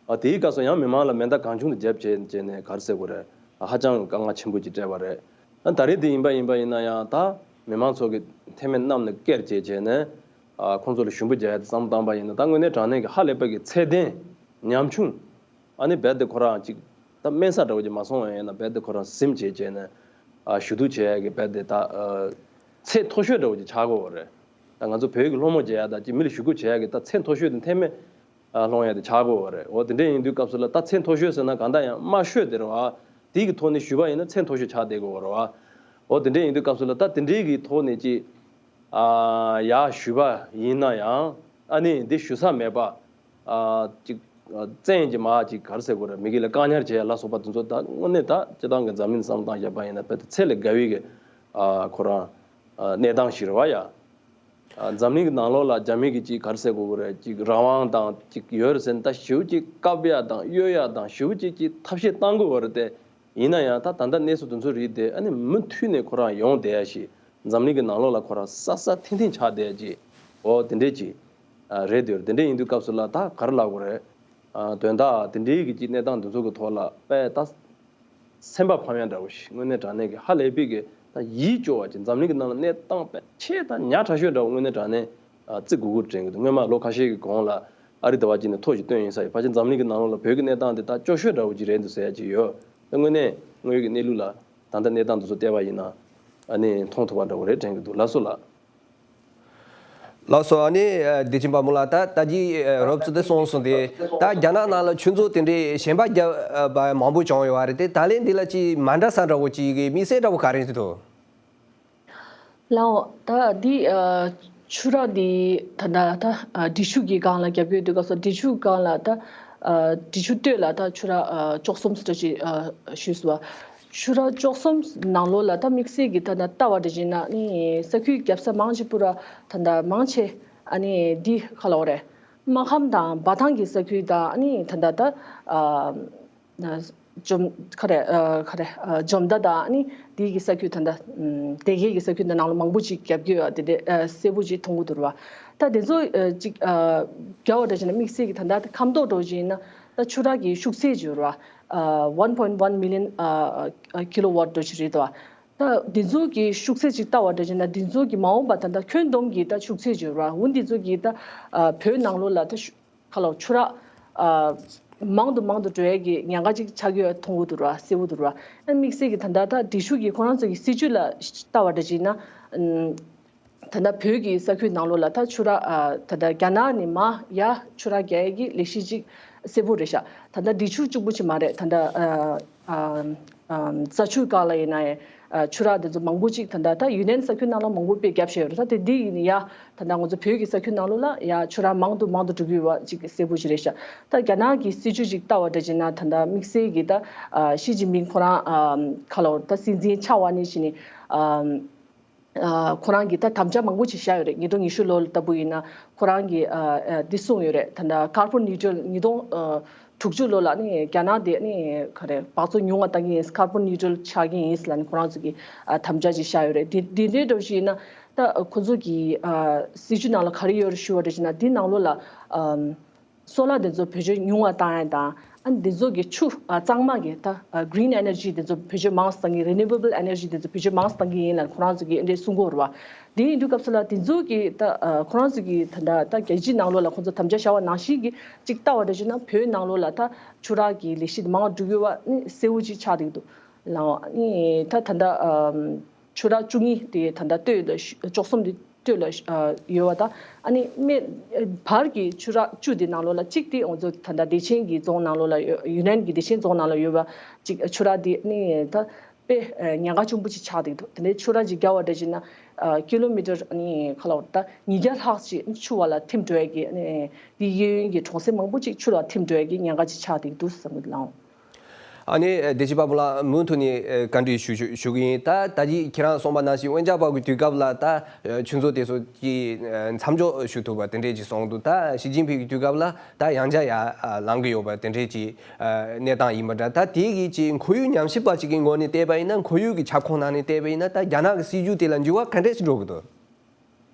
ཨ་དེའི་སྐབས་སུ་ཡང་མི་མང་ལ་མེ་མདའ་གང་བྱུང་དུ་བརྒྱབ་བྱས་བྱས་ནས་ག་རེ་ཟེར་དགོས་རེད། ཨ་ཧ་ཅང་དཀའ་ངལ་ཆེན་པོ་ཅིག་སྤྲད་པ་རེད། ཨ་ད་རེས་དེ་ཡིན་པ་ཡིན་པ་ཡིན་ན་ཡང་ད་མི་མང་ཚོ་གིས་མཐེ་མོ་བསྣམས་ནས་བཀལ་བྱས་བྱས་ནས་ཨ་ཁོང་ཚོ་ལ་ཞུམ་བུ་རྒྱག་ཡ་དེ་བསམ་བློ་བཏང་པ་ཡིན་ན་ད་དངོས་གནས་དྲང་གནས་ཀྱི་ཧ་ལས་པ་གི་ཚད་ལྡན་ཉམ་ཆུང་། ཨ་ནི་རྦད་དེ་ཁོ་རང་ཅིག་ད་དམན་ས་འདྲ་བོ་ཅིག་མ་སོང་བ་ཡིན་ན་རྦད་དེ་ཁོ་རང་ཟིམ་བྱས་བྱས་ནས་ཨ་ཞུ་གཏུག་བྱས་ཡ་གི་རྦད་དེ་ད་ཨ་ཚད་མཐོ་ཤོས་འདྲ་བོ་ཅིག་ཆགས་ཀྱི་ཡོད་རེད། ད་ང་ཚོ་བོད་ཀྱི་སློང་མོ་བྱེད་ཡ་དང་ཅིག་མི་ལ་ཞུ་གཏུག་བྱེད་ཡ་གི་ད་ཚད་མཐོ་ཤོས་དེ་མཐེ་མོ་ཨ་སློང་ཡ་དེ་ཆགས་ཀྱི་ཡོད་རེད། འོ་དེ་འདྲ་ཡིན་དུས་སྐབས་སུ་ལ་ད་ཚད་མཐོ་ཤོས་ཟེར་ན་གང་ལྟར་ཡང་དམའ་ཤོས་དེ་རེད་བ། དེ་གི་ཐོག་ནས་ཞུས་པ་ཡིན་ན་ཚད་མཐོ་ཤོས་ཆགས་བསྡད་ཀྱི་ཡོད་རེད་བ། འོ་དེ་འདྲ་ཡིན་དུས་སྐབས་སུ་ལ་ད་དེ་འདྲའི་གི་ཐོག་ནས་ཅིག་ཨ་ཡར་ཞུས་པ་ཡིན་ན་ཡང་ཨ་ནི་འདི་ཞུ་ས་མེད་པ་ཨ་ཅིག་ཨ་བཙན་གྱིས་མར་ཅིག་ག་རེ་ཟེར་དགོས་རེད། མི་སྒེར་ལ་བཀག་ཉར་བྱེད་ཡ་ལ་སོགས་པ་དེ་ཚོ་ད་དངོས་གནས་ད་སྤྱིར་བཏང་གི་འཛམ་གླིང་བསམ་བློ་བཏང་བཞག་པ་ཡིན་ན་རྦད་དེ་ཚད་ལས་བརྒལ་བའི་གི་ཨ་ཁོ་རང་ཨ་གནས་སྟངས་ཤིག་རེད་བ་ཡ། ཨ་འཛམ་གླིང་གི་ནང་ལོགས་ལ་རྒྱ་མི་གིས་ཅིག་ག་རེ་ཟེར་དགོས་ཀྱི་རེད། ཅིག་རང་དབང་དང་ཅིག་ཡོད་རེད་ཟེར་ན་ད་ཞེ་པོ་ཅིག་བཀབ་ཡ་དང་གཡོལ་ཡ་དང་ཞེ་པོ་ཅིག་ཅིག་ཐབས་ཤེས་བཏང་དགོས་པ་རེད་དེ། ཡིན་ན་ཡང་ད་ད་ལྟ་གནས་ཚུལ་དེ་ཚོ་རིགས་དེ་ཨ་ནི་མུ་མཐུད་ནས་ཁོ་རང་ཡོང་བསྡད་ཡ་ཞིག་འཛམ་གླིང་གི་ནང་ལོགས་ལ་ཁོ་རང་ས་ས་ཐེངས་ཐེངས་ཆགས་བསྡད་ཡ་ཅིག་འོ་དེ་འདྲས་ཅིག་ཨ་རེད་འདུག་དེ་འདྲས་ཡིན་དུས་སྐབས་སུ་ལ་ད་ག་རེ་ལབ་དགོས་རེད། ཨ་དོན་དག་དེ་འདྲའི་གི་ཅིག་གནས་སྟངས་དེ་ཚོ་གི་ཐོག་ལ་དཔེ་ད་སེམས་པ་ཕམ་ཡ་འདྲ་བོ་ཞིག་དངོས་གནས་དྲང་གནས་ཀྱི་ཧ་ལས་པའི་གི་ད་ཡིད་སྐྱོ་བ་ཅིག་འཛམ་གླིང་གི་ནང་ལ་གནས་སྟངས་དཔེ་ཆེས་ད་ཉག་ཕྲ་ཤོས་འདྲ་བོ་དངོས་གནས་དྲང་གནས་ཨ་བརྩི་དགོས་ཀྱི་དྲན་གྱི་འདུག་སྔོན་མ་ལོ་ཁ་ཤས་ཀྱི་གོང་ལ་ཨ་རི་ཟླ་བ་གཅིག་ནས་ཐོ་ཞིག་བཏོན་ཡིན་ས་ཡིན། ཕལ་ཆེར་འཛམ་གླིང་གི་ནང་ལོགས་ལ་བོད་ཀྱི་གནས་སྟངས་འདི་ད་སྐྱོ་ཤོས་འདྲ་བོ་ཅིག་རེད་འདུག་ཟེར་ཡ་ཅིག་ཡོད། ད་དངོས་གནས་དངོས་ཡོད་ཀྱི་གནས་ལུགས་ལ་ད་ལྟ་གནས་སྟངས་འདི་ཚོ་བལྟས་པ་ཡིན་ན་ཨ་ནི་མཐོང་ཐུབ་པ་འདྲ་བོ་རེད་དྲན་གྱི་འདུག་ལགས་སོ་ལགས། ལགས་སོ། ཨ་ནི་ཨ་བདེ་ཆེན་དཔལ་མོ་ལགས། ད་ད་ཅི་ཨ་རོབ་ཙམ་དེ་གསུངས་སོང་སྟེ། ད་རྒྱ་ནག་ནང་ལ་ཆུ་མཛོད་དེ་འདྲའི་ཞེན་པ་རྒྱབ་པ་མང་པོ་བྱུང་ཡོད་པ་རེད་དེ། ད་ལན་འདི་ལ་ཅི་མ་འདྲ་ས་འདྲ་བོ་ཅིག་གི་དམིགས་བསལ་འདྲ་བོ་ག་རེ་འདུག་ལགས་འོ། ད་འདི་ཨ་ཆུ་རགས་འདི་ད་ད་ད་ཨ་འབྲི་ཆུ་གི་སྒང་ལ་རྒྱབ་ཡོད་དུས་སྐབས་སུ་འབྲི་ཆུ་སྒང་ལ་ད་ཨ་འབྲི་ཆུ་སྟོད་ལ་ད་ཆུ་རགས་ཨ་བཅུ་གསུམ་ཙམ་ཅིག་ཨ་ཞུས་སོང་བ། ཆུ་རགས་བཅུ་གསུམ་ནང་ལོགས་ལ་ད་དམིགས་བསལ་གྱི་ད་ད་ལྟ་བ་འདྲ་བྱས་ན་ནི་ས་ཁུལ་རྒྱབ་ས་མང་ཆེ་པོ་ར་ད་ད་མང་ཆེ་ཨ་ནི་འདི་ག་ལབ་དགོས་རེད། སྨར་ཁམས་དང་འབའ་ཐང་གི་ས་ཁུལ་དང་ཨ་ནི་ད་ད་ད་ཨ་ འཇོམས་ག་རེ་ཨ་ག་རེ་ཨ་འཇོ་མདའ་དང་ཨ་ནི་དེའི་གི་ས་ཁུལ་ད་ལྟ་ཨམ་སྡེ་དགེ་གི་ས་ཁུལ་ད་ནང་ལ་མང་པོ་ཅིག་བརྒྱབ་ཀྱི་ཡོད་དེ་འདྲ་ཨ་གསལ་པོ་ཅིག་མཐོང་གི་འདུག་ར་བ། ད་དེ་ཚོ་ཨ་ཅིག་ཨ་བརྒྱབ་པ་འདྲ་བྱས་ན་དམིགས་བསལ་གྱི་ད་ལྟ་ཁམས་ཐོག་འགྲོ་བཞིན་ན་ད་ཆུ་རགས་ཀྱི་ཤུགས་ཚད་ཅིག་ཡོད་ར་བ། ཨ་one point one million ཨ་ཨ་kilowatt འགྲོ་ཅིག་རེད་དོ། ད་དེ་ཚོ་གི་ཤུགས་ཚད་ཅིག་ལྟ་བ་འདྲ་བྱས་ན་དེ་ཚོ་གི་མ་འོངས་པ་ད་ལྟ་ཁྱོན་བསྡོམས་ཀྱི་ད་ཤུགས་ཚད་ཅིག་ཡོད་ར་བ། འོ་དེ་ཚོ་གི་ད་ཨ་བོད་ནང་ལོགས་ལ་ད་ཤུ་ག་ལ་ཆུ་རགས་ཨ་མང་དུ་མང་དུ་འགྲོ་ཡས་ཀྱི་ཉེན་ཁ་ཅིག་ཆགས་ཀྱི་ཡོད་མཐོང་གི་འདུག་ར་བ། གསལ་པོ་འདུག་ར་བ། ཨ་དམིགས་བསལ་གྱི་ད་ལྟ་ད་འབྲི་ཆུ་གི་ཁོ་རང་ཚོ་གི་སྲིད་ཇུས་ལ་ལྟ་བ་འདྲ་བྱས་ན་ཨམ་ད་ལྟ་བོད་ཀྱི་ས་ཁུལ་ནང་ལོགས་ལ་ད་ཆུ་རགས་ཨ་ད་ལྟ་རྒྱ་ནག་ནས་མར་ཡར་ཆུ་རགས་རྒྱག་ཡས་ཀྱི་ལས་གཞི་ཅིག་གསལ་པོ་རེད་ཤག་ད་ལྟ་འབྲི་ཆུ་གཅིག་པུ་ཅིག་མ་རེད། ད་ལྟ་ཨ་ཨ་ཨ་རྫ་ཆུ་སྒང་ལ་ཡིན་ན་ཡང་ཨ་ཆུ་རགས་དེ་ཚོ་མང་པོ་ཅིག་ད་ལྟ་ད་ཡུན་ནན་ས་ཁུལ་ནང་ལ་མང་པོ་དཔེ་བརྒྱབ་བཞག་ཡོད་རེད། ད་དེ་འདི་ཡིན་ཡ་ད་ལྟ་ང་ཚོ་བོད་ཀྱི་ས་ཁུལ་ནང་ལོགས་ལ་ཡ་ཆུ་རགས་མང་དུ་མང་དུ་འགྲོ་གི་ཡོད་པ་ཅིག་གསལ་པོ་ཅིག་རེད་ཤག་ད་རྒྱ་ནག་གི་སྲིད་ཇུས་ཅིག་ལྟ་བ་འདྲ་བྱས་ན་ད་ལྟ་དམིགས་བསལ་གྱི་ད་ཨ་ཞི་ཅིན་ཕིང་ཁོ་རང་ཨ་ག་ལ་ད་སྲིད་འཛིན་ཆགས་པ་ནས་བྱས་ནས་ཨ། ཨ་ཁོ་རང་གིས་ད་དམ་བཅའ་མང་པོ་ཅིག་བཞག་ཡོད་རེད། ཉིས་སྟོང་ཉི་ཤུ་ལོ་ལྟ་བུ་ཡིན་ན་ཁོ་རང་གིས་ཨ་ཨ་འདི་གསུངས་ཡོད་རེད། ད་ལྟ་carbon neutral ཉིས་སྟོང་ཨ་དྲུག་ཅུ་ལོ་ལ་ནི་རྒྱ་ནག་དེ་ནི་ག་རེ་འབག་བཙོག་ཉུང་བ་བཏང་གི་ཡིན། carbon neutral ཆགས་ཀྱི་ཡིན་ལ་ནི་ཁོ་རང་ཚོ་གིས་ཨ་དམ་བཅའ་ཅིག་བཞག་ཡོད་རེད། འདི་འདི་འདྲའི་འདྲ་བོ་ཞིག་ཡིན་ན་ད་ཁོ་ཚོ་གི་ཨ་སྲིད་ཇུས་ནང་ལ་ག་རེ་ཡོད་རེད་ཞུ་བ་འདྲ་ཞིག་ན་འདི་ནང་ལོགས་ལ་ཨ། སོ་ལར་དེ་ཚོ་བེད་སྤྱོད་ཉུང་བ་བཏང་ཡ་དང་། ཨ་ནི་དེ་ཚོ་གི་ཆུ་ཨ་གཙང་མ་གི་ད་ཨ་green energy དེ་ཚོ་བེད་སྤྱོད་མང་ཙམ་གི་renewable energy དེ་ཚོ་བེད་སྤྱོད་མང་ཙམ་གི་ཡིན་ལ་ཁོ་རང་ཚོ་གི་འདྲའི་གསུང་གི་ཡོད་རེད་བ། དེ་ཡིན་དུས་སྐབས་སུ་ལ་དེ་ཚོ་གི་ད་ཨ་ཁོ་རང་ཚོ་གི་ད་ད་ད་རྒྱལ་སྤྱིའི་ནང་ལོགས་ལ་ཁོ་ཚོ་དམ་བཅའ་བཞག་པ་ནང་བཞིན་གི་ཅིག་ལྟ་བ་འདྲ་བྱས་ན་བོད་ནང་ལོགས་ལ་ད་ཆུ་རགས་གི་ལས་གཞི་དེ་མང་བ་འགྲོ་གི་ཡོད་པ་ནི་གསལ་བོ་ཅིག་ཆགས་བསྡད་ཀྱི་འདུག་ལ། ཨ་ནི་ད་ད་ད་ཨ་ཆུ་རགས་བཅུ་གཉིས་དེ་ད་ལྟ་སྟོད་ལ་བཅུ་གསུམ་དེ་སྟོད་ལ་ཡོད་པ་དང་། ཨ་ནི་སྨད་བར་གྱི་ཆུ་རགས་བཅུ་དེ་ནང་ལོགས་ལ་གཅིག་དེ་ང་ཚོ་ད་ལྟ་བདེ་ཆེན་གྱི་རྫོང་ནང་ལོགས་ལ་ཡོད། ཡུན་ནན་གྱི་བདེ་ཆེན་རྫོང་ནང་ལ་ཡོད་པ་གཅིག་ཆུ་རགས་དེ་ནི་ད་དཔེ་ཉེན་ཁ་ཆེན་པོ་ཅིག་ཆགས་བསྡད་འདུག་དེ་ནས་ཆུ་རགས་ཅིག་བརྒྱབ་པ་འདྲ་བྱས་ན་ཀི་ལོ་མི་ཊར་ཨ་ནི་ག་ལ་བར་ད་ཉིས་བརྒྱ་ལྷག་ཅིག་ཆུ་བར་ལ་ཐིམ་འགྲོ་ཡ་གི་ཨ་ནི་དེ་གཡས་གཡོན་གྱི་གྲོང་གསེབ་མང་པོ་ཅིག་ཆུ་ལ་ཐིམ་འགྲོ་ཡ་གི་ཉེན་ཁ་ཅིག་ཆགས་བསྡད་འདུག་བསམ་གྱི་ལགས། ཨ་ནི་བདེ་སྐྱིད་དཔལ་མོ་ལགས་མུ་མཐུད་ནས་བཀའ་འདྲི་ཞུ་ཞུ་ཞུ་གི་ཡིན། ད་ད་ཅི་ཁྱེད་རང་གསུངས་པ་ནང་བཞིན་ཝེན་ཅ་པའོ་གི་དུས་སྐབས་ལ་ད་ཆུ་མཛོད་དེ་ཚོ་ཀྱི་མཚམས་འཇོག་ཞུ་ཐུབ་པ་དེ་འདྲས་ཀྱི་གསུངས་འདུག་ད་ཞི་ཅིན་ཕིང་གི་དུས་སྐབས་ལ་ད་ཡང་བསྐྱར་ཡར་ལངས་ཀྱི་ཡོད་པ་དེ་འདྲས་ཀྱི་གནས་སྟངས་ཡིན་པ་འདྲ། ད་དེ་གི་ཀྱི་ཁོར་ཡུག་ཉམས་ཞིབ་པ་ཅིག་གི་ངོས་ནས་བལྟས་པ་ཡིན་ན། ཁོར་ཡུག་གི་ཁྱབ་ཁོངས་ནང་ནས་བལྟས་པ་ཡིན་ན། ད་རྒྱ་ནག་གི་སྲིད་ཇུས་དེ་ལ་འགྱུར་བ་ག་འདྲས་ཞིག་འགྲོ་གི་འདུག་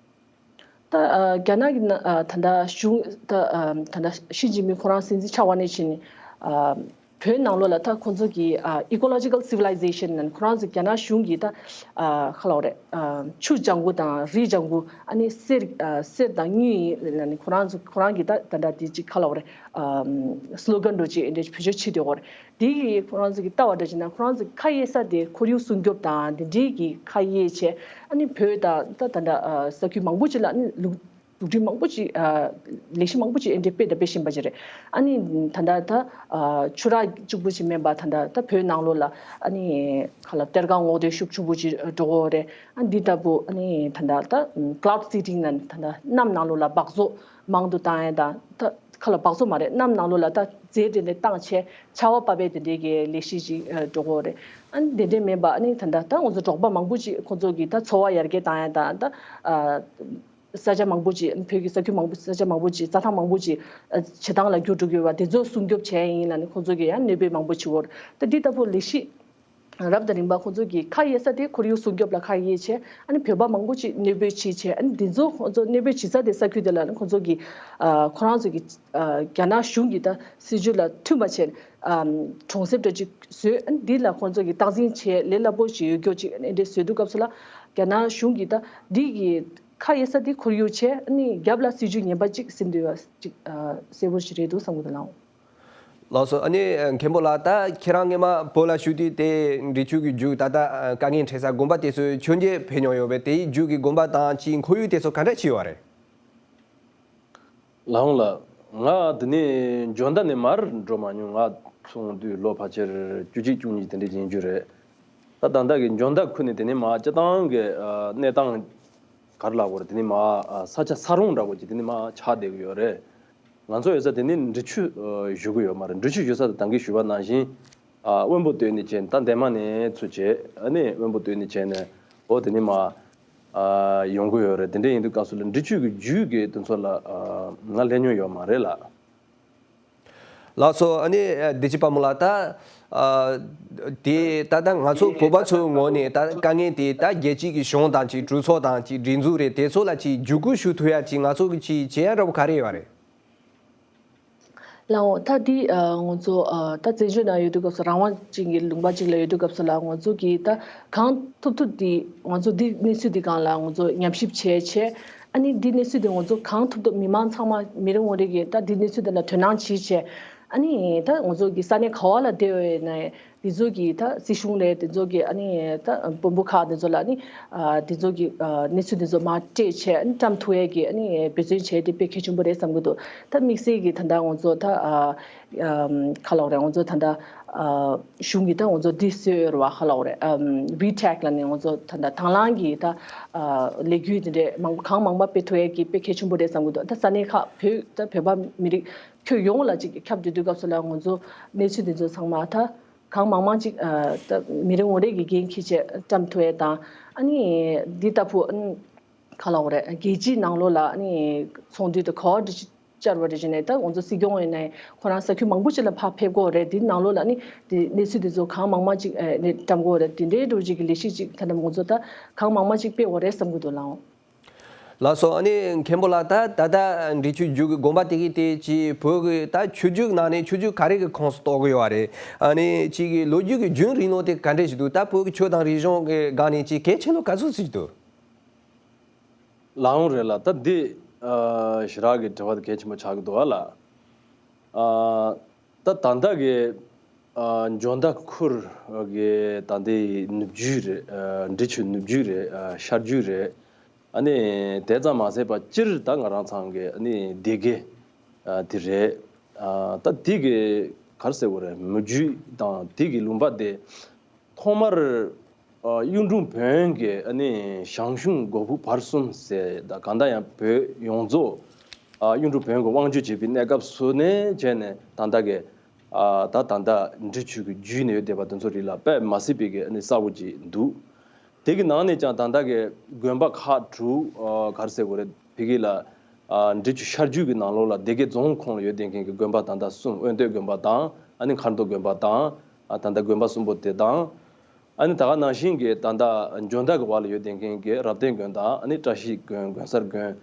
ད་ཨ་རྒྱ་ནག་གི་ན་ཨ་ད་ལྟ་གཞུང་ད་ཨ་ད་ལྟ་ཞི་ཅིན་ཕིང་ཁོ་རང་སྲིད་འཛིན་ཆགས་པ་ནས་བྱས་ནས་ཨ་བོད་ནང་ལོགས་ལ་ད་ཁོང་ཚོ་གི་ཨ་ecological civilization ནང་ཁོ་རང་ཚོ་རྒྱ་ནག་གཞུང་གི་ད་ཨ་ག་ལ་བ་རེད། ཨ་ཆུ་ལྗང་གུ་དང་རི་ལྗང་གུ། ཨ་ནི་གསེར་ཨ་གསེར་དང་དངུལ་ཡིན་ལ་ནི་ཁོ་རང་ཚོ་ཁོ་རང་གི་ད་ད་ལྟ་དེ་ཅིག་ག་ལ་བ་རེད། ཨ་སི་ལོ་གན་འདྲ་ཅིག་འདྲ་བེད་སྤྱོད་བྱེད་དེ་བ་རེད། དེ་ཡིས་ཁོ་རང་ཚོ་གི་ལྟ་བ་འདྲ་བྱས་ན་ཁོ་རང་ཚོ་གི་ཁ་གཡར་ས་དེ་ཁོར་ཡུག་སྲུང་སྐྱོབ་དང་དེ་འདྲའི་གི་ཁ་གཡར་བྱས། ཨ་ནི་བོད་དང་ད་ད་ལྟ་ཨ་ས་ཁུལ་མང་པོ་ཅིག་ལ་ཨ་ནི་ལུགས་ལུགས་མཐུན་མང་པོ་ཅིག་ཨ་ལས་གཞི་མང་པོ་ཅིག་ཨེ་འདྲ་སྤེལ་དང་སྤེལ་བཞིན་པ་ཅིག་རེད། ཨ་ནི་ད་ལྟ་ད་ཨ་ཆུ་རགས་གཅིག་པུ་ཅིག་མིན་པ་ད་ལྟ་ད་བོད་ནང་ལོགས་ལ་ཨ་ནི་ག་ལ་གཏེར་ཁ་སྔོག་འདོན་ཤུགས་ཆེན་པོ་ཅིག་འགྲོ་གི་ཡོད་རེད། ཨ་འདི་ལྟ་བུ་ཨ་ནི་ད་ལྟ་ད་cloud seeding ནང་ད་ལྟ་གནམ་ནང་ལོགས་ལ་འབག་བཙོག་མང་དུ་བཏང་ཡ་དང་། ད་ག་ལ་འབག་བཙོག་མ་རེད། གནམ་ནང་ལོགས་ལ་ད་རྫས་དེ་འདྲ་བཏང་བྱས་ཆར་པ་བབས་པའི་དེ་འདྲའི་གི་ལས་གཞི་ཅིག་ཨ་འགྲོ་གི་ཡོད་རེད། ཨ་ནི་དེ་འདྲ་མིན་པ་ཨ་ནི་ད་ལྟ་ད་ང་ཚོ་འབྲོག་པ་མང་པོ་ཅིག་ཁོང་ཚོ་གི་ད་འཚོ་བ་ཡར་རྒྱས་བཏང་ཡ་དང་། ད་ཨ་ས་ཆ་མང་པོ་ཅིག་བོད་ཀྱི་ས་ཁུལ་མང་པོ་ས་ཆ་མང་པོ་ཅིག་རྩྭ་ཐང་མང་པོ་ཅིག་ཨ་བྱེ་ཐང་ལ་འགྱུར་འགྲོ་གི་ཡོད་པ་དེ་ཚོ་སྲུང་སྐྱོབ་བྱས་ཡིན་ལ་ནི་ཁོང་ཚོ་གི་ཡང་གནོད་པ་མང་པོ་བྱེད་ཀྱི་ཡོད་རེད། ད་འདི་ལྟ་བུ་ལས་གཞི་རབ་དང་རིམ་པ་ཁོང་ཚོ་གིས་ཁ་གཡར་ས་དེ་ཁོར་ཡུག་སྲུང་སྐྱོབ་ལ་ཁ་གཡར་བྱས། ཨ་ནི་བོད་པ་མང་པོ་ཅིག་གནོད་པ་བྱེད་བྱས། ཨ་ནི་འདི་ཚོ་ཁོང་ཚོ་གནོད་པ་བྱེད་ས་དེ་ས་ཁུལ་དེ་ལ་ནི་ཁོང་ཚོ་གིས་ཨ་ཁོ་རང་ཚོ་གི་ཨ་རྒྱ་ནག་གཞུང་གི་ད་སྲིད་ཇུས་ལ་མཐུན་པ་བྱས། ཨ་གྲོང་གསེབ་འདྲ་ཅིག་བཟོས། ཨ་ནི་འདི་ལ་ཁོང་ཚོ་གིས་སྟངས་འཛིན་བྱས་ལས་སླ་པོ་ཞིག་ཡོད་རྒྱུ་ཅིག་ཨ་ནི་འདྲ་བཟོས་དུས་སྐབས་སུ་ལ་རྒྱ་ནག་གཞུང་གིས་ད་འདི་གི་ཁ་གཡར་ས་དེ་ཁོར་ཡུག་བྱས། ཨ་ནི་རྒྱབ་ལ་སྲིད་ཇུས་ངན་པ་ཅིག་ཟིན་འདུག་ཡ་ཅིག་ཨ་གསལ་པོ་ཞིག་རེད་འདུག་བསམ་གྱི་འདུག་ལགས། ལགས་སོ། ཨ་ནི་མཁན་པོ་ལགས། ད་ཁྱེད་རང་སྔོན་མ་བོད་ལ་བཞུགས་དུས་དེ་འབྲི་ཆུ་གི་རྒྱུད་ད་ལྟ་དཀའ་ངལ་འཕྲད་ས་དགོན་པ་དེ་ཚོའི་མཆོད་མཇལ་ཕེབས་མྱོང་ཡོད་པས། དེའི་རྒྱུད་ཀྱི་དགོན་པ་དང་ཅིག་ཁོར་ཡུག་དེ་ཚོ་ག་འདྲ་ཅིག་ཡོད་རེད། ལགས་འོང་ལགས། ང་འདི་ནས་འཇོ་མདའ་ནས་མར་འགྲོ་མ་མྱོང་། ང་སོང་དུས་ལོ་ཕལ་ཆེར་བཅུ་གཅིག་བཅུ་གཉིས་དེ་འདྲ་ཡིན་རྒྱུ་རེད། ད་ད་ལྟ་གི་འཇོ་མདའ་ཁུལ་ནས་དེ་ནས་མར་སྤྱིར་བཏང་གི་ཨ་གནས་སྟངས་ག་རེ་ལབ་དགོས་རེད། དེ་ནས་མར་ཨ་ས་ཆ་ས་རུང་འདྲ་པོ་ཅིག་དེ་ནས་མར་ཆགས་བསྡད་ཀྱི་ཡོད་རེད། ང་ཚོ་ཡོད་ས་དེ་ནི་འབྲི་ཆུ་ཨ་བཞུགས་ཀྱི་ཡོད་མ་རེད། འབྲི་ཆུ་བཞུགས་ས་དེ་ད་གིན་ཞུས་པ་ནང་བཞིན་ཨ་དབོན་པོ་སྟོད་ནས་བྱས། ད་འདན་མ་ནས་ཚུར་བྱས། ཨ་ནི་དབོན་པོ་སྟོད་ནས་བྱས་ནས་འོ་དེ་ནས་མར་ཨ་ཡོང་གི་ཡོད་རེད། དེ་འདྲ་ཡིན་དུས་སྐབས་སུ་ལ་འབྲི་ཆུ་གི་རྒྱུད་ཀྱི་དེ་ཚོ་ལ་ཨ་ང་སླེབས་མྱོང་ཡོད་མ་རེད་ལགས། ལགས་སོ། ཨ་ནི་བདེ་སྐྱིད་དཔལ་མོ་ལགས། ད་ ཨ། དེ་ད་ལྟ་ང་ཚོ་བོད་པ་ཚོའི་ངོས་ནས་ད་དཀའ་ངལ་དེ་ད་རྒྱལ་སྤྱི་གི་གཞུང་དང་ཅིག་གྲོས་ཚོགས་དང་ཅིག་སྒྲིག་འཛུགས་རེད། དེ་ཚོ་ལ་ཅིག་བརྒྱུད་སྐུལ་ཞུ་ཐུབ་ཡ་ཅིག་ང་ཚོ་གི་ཅིག་བྱེད་ཡ་འདྲ་པོ་ག་རེ་ཡོད་རེད། ལགས་འོང་། ད་འདི་ཨ་ང་ཚོ་ཨ་ད་བཙན་བྱོལ་ནང་ཡོད་དུས་སྐབས་སུ། རང་དབང་ཅན་གྱི་ལུང་པ་ཅིག་ལ་ཡོད་དུས་སྐབས་སུ་ལ། ང་ཚོ་གིས་ད་གང་ཐུབ་ཐུབ་འདི་ང་ཚོ་འདི་གནས་ཚུལ་འདི་སྒང་ལ་ང་ཚོ་ཉམས་ཞིབ་བྱས་བྱས། ཨ་ནི་འདི་གནས་ཚུལ་འདི་ང་ཚོ་གང་ཐུབ་ཐུབ་མི་མང་ཚང་མ་མི་རེ་ངོ་རེ་གིས་ད་འདི་གནས་ཚུལ་འདི་ལ་དོ་སྣང་བྱེད་བྱས། ཨ་ནི་ད་ང་ཚོ་གི་ས་གནས་ག་བ་ལ་བསྡད་ཡོད་ན་འདི་ཚོ་གི་ད་སྲིད་གཞུང་ལས་འདི་ཚོ་གི་ཨ་ནི་ད་དཔོན་པོ་ཁག་འདི་ཚོ་ལ་ཨ་ནི་ཨ་འདི་ཚོ་གི་ཨ་གནས་ཚུལ་འདི་ཚོ་མར་སྤྲད་བྱས། ཨ་ནི་བཀྲམ་ཐུབ་ཡས་ཀྱི་ཨ་ནི་འབད་བརྩོན་བྱས་ཏེ་དཔེ་གལ་ཆེན་པོ་རེད་བསམ་གྱི་འདུག་ད་དམིགས་བསལ་གྱི་ད་ལྟ་ང་ཚོ་ད་ཨ་ཨམ་ག་ལབ་དགོས་རེད། ང་ཚོ་ད་ལྟ་ཨ་གཞུང་གི་ད་ང་ཚོ་འདི་བཟོས་ཡོད་རེད་བ། ག་ལབ་དགོས་རེད། ཨམ་ཝི་ཊེག་ལབ་ནས་ང་ཚོ་ད་ལྟ་དང་བླངས་ཀྱི་ད་ཨ་ལས་འགུལ་འདི་འདྲས་མང་གང་མང་མང་སྤེལ་ཐུབ་ཡས་ཀྱི་དཔེ་གལ་ཆེན་པོ་རེད་བསམ་གྱི་འདུག་ད་ས་གནས་ཁག་བོད་ད་བོད་པ་མི་རིགས་ཁྱོན་ཡོངས་ལ་ཅིག་ཁྱབ་བསྡད་དུས་སྐབས་སུ་ལ་ང་ཚོ་གནས་ཚུལ་འདི་ཚོ་ཚང་མ་ད་གང་མང་མང་ཅིག་ཨ་ད་མི་རེ་ངོ་རེ་གི་འགན་འཁྱེར་བྱས་བཀྲམ་ཐུབ་ཡས་དང་། ཨ་ནི་འདི་ལྟ་བུ་ཨ་ནི་ག་ལབ་དགོས་རེད། རྒྱལ་སྤྱིའི་ནང་ལོགས་ལ་ཨ་ནི་ཚོགས་འདུ་དེ་ག་བ་འདྲ་ཅིག་བཅར་བ་རེད་ཅེ་ནས། ད་ང་ཚོ་སྲིད་སྐྱོང་ཡིན་ནའི་ཁོ་རང་ས་ཁུལ་མང་པོ་ཅིག་ལ་ཕར་ཕེབས་དགོས་རེད། འདི་ནང་ལོགས་ལ་ཨ་ནི་འདི་གནས་ཚུལ་འདི་ཚོ་གང་མང་མང་ཅིག་ཨ་ནི་བཀྲམ་དགོས་རེད། དེ་འདྲའི་འདྲ་བོ་ཅིག་གི་ལས་གཞི་ཅིག་ད་ལྟ་ང་ཚོ་ད་གང་མང་མང་ཅིག་སྤེལ་དགོས་རེད་བསམ་གྱི་འདུག་ལགས། ལགས་སོ། ཨ་ནི་མཁན་པོ་ལགས། ད་ད་ལྟ་འབྲི་ཆུའི་རྒྱུད་ཀྱི་དགོན་པ་དེ་གི་དེ་ཅིག་བོད་ཀྱི་ད་ཆོས་བརྒྱུད་ནང་ནས་ཆོས་བརྒྱུད་ག་རེ་གི་ཁོངས་སུ་གཏོགས་ཀྱི་ཡོད་རེད། ཨ་ནི་ཅིག་གི་ལོ་རྒྱུས་ཀྱི་རྒྱུན་རིང་ལོ་དེ་ག་འདྲས་ཞིག་འདུག་ད་བོད་ཀྱི་ཆོས་དང་རིག་གཞུང་གི་སྒང་ནས་ཅིག་གལ་ཆེ་ལོ་ག་ཚོད་ཅིག་འདུག་ལགས་འོང་རེད་ལགས། ད་འདི་ཨ་ཞེ་དྲག་གི་དྲི་བ་དེ་གལ་ཆེན་པོ་ཆགས་ཀྱི་འདུག་ཨ་ལགས། ཨ་ད་ད་ལྟ་གི་ཨ་འཇོ་མདའ་ཁུལ་གི་ད་ལྟའི་ནུབ་རྒྱུད་རེད། ཨ་འབྲི་ཆུའི་ནུབ་རྒྱུད་རེད། ཨ་ཤར་རྒྱུད་རེད། ཨ་ནི་དེ་ཙམ་མ་ཟད་པ་སྤྱིར་ད་ང་རང་ཚང་གི་ཨ་ནི་སྡེ་དགེ་ཨ་དེ་རེད། ཨ་ད་དེ་གི་ག་རེ་ཟེར་དགོས་རེད། མི་རྒྱུད་དང་དེ་གི་ལུང་པ་དེ་ཐོག་མར་ཨ་གཡུང་དྲུང་བོན་གྱི་ཨ་ནི་ཞང་ཞུང་སྒོ་ཕུག་བར་གསུམ་ཟེར། ད་གང་ལྟར་ཡང་བོད་ཡོངས་རྫོགས་ཨ་གཡུང་དྲུང་བོན་གྱི་དབང་སྒྱུར་བྱེད་པའི་གནས་སྐབས་སུ་ནས་བྱས་ནས་ད་ལྟ་གི་ཨ་ད་ད་ལྟ་འབྲི་ཆུ་གི་བརྒྱུད་ནས་ཡོད་བསྡད་པ་དེ་ཚོ་རིགས་ལ་དཔེ་མ་སྲིད་པའི་གི་ཨ་ནི་གསལ་པོ་ཅིག་འདུག་དེ་གི་ནང་ནས་ཀྱང་ད་ལྟ་གི་དགོན་པ་ཁག་དྲུག་ཨ་ག་རེ་ཟེར་དགོས་རེད། ཕ་གི་ལ་ཨ་འབྲི་ཆུ་ཤར་རྒྱུད་ཀྱི་ནང་ལོགས་ལ་སྡེ་དགེ་རྫོང་ཁོངས་ལ་ཡོད་བསྡད་མཁན་གྱི་དགོན་པ་ད་ལྟ་གསུམ། དབོན་སྟོད་དགོན་པ་དང་། ཨ་ནི་མཁར་རྡོ་དགོན་པ་དང་། ཨ་ད་ལྟ་དགོན་པ་གསུམ་པོ་དེ་དང་། ཨ་ནི་ད་ག་ནང་བཞིན་གྱི་ད་ལྟ་འཇོ་མདའ་གི་བར་ལ་ཡོད་བསྡད་མཁན་གྱི་རབ་བརྟན་དགོན་དང་། ཨ་ནི་བཀྲ་ཤིས་དགོན། དགོན་གསར་དགོན།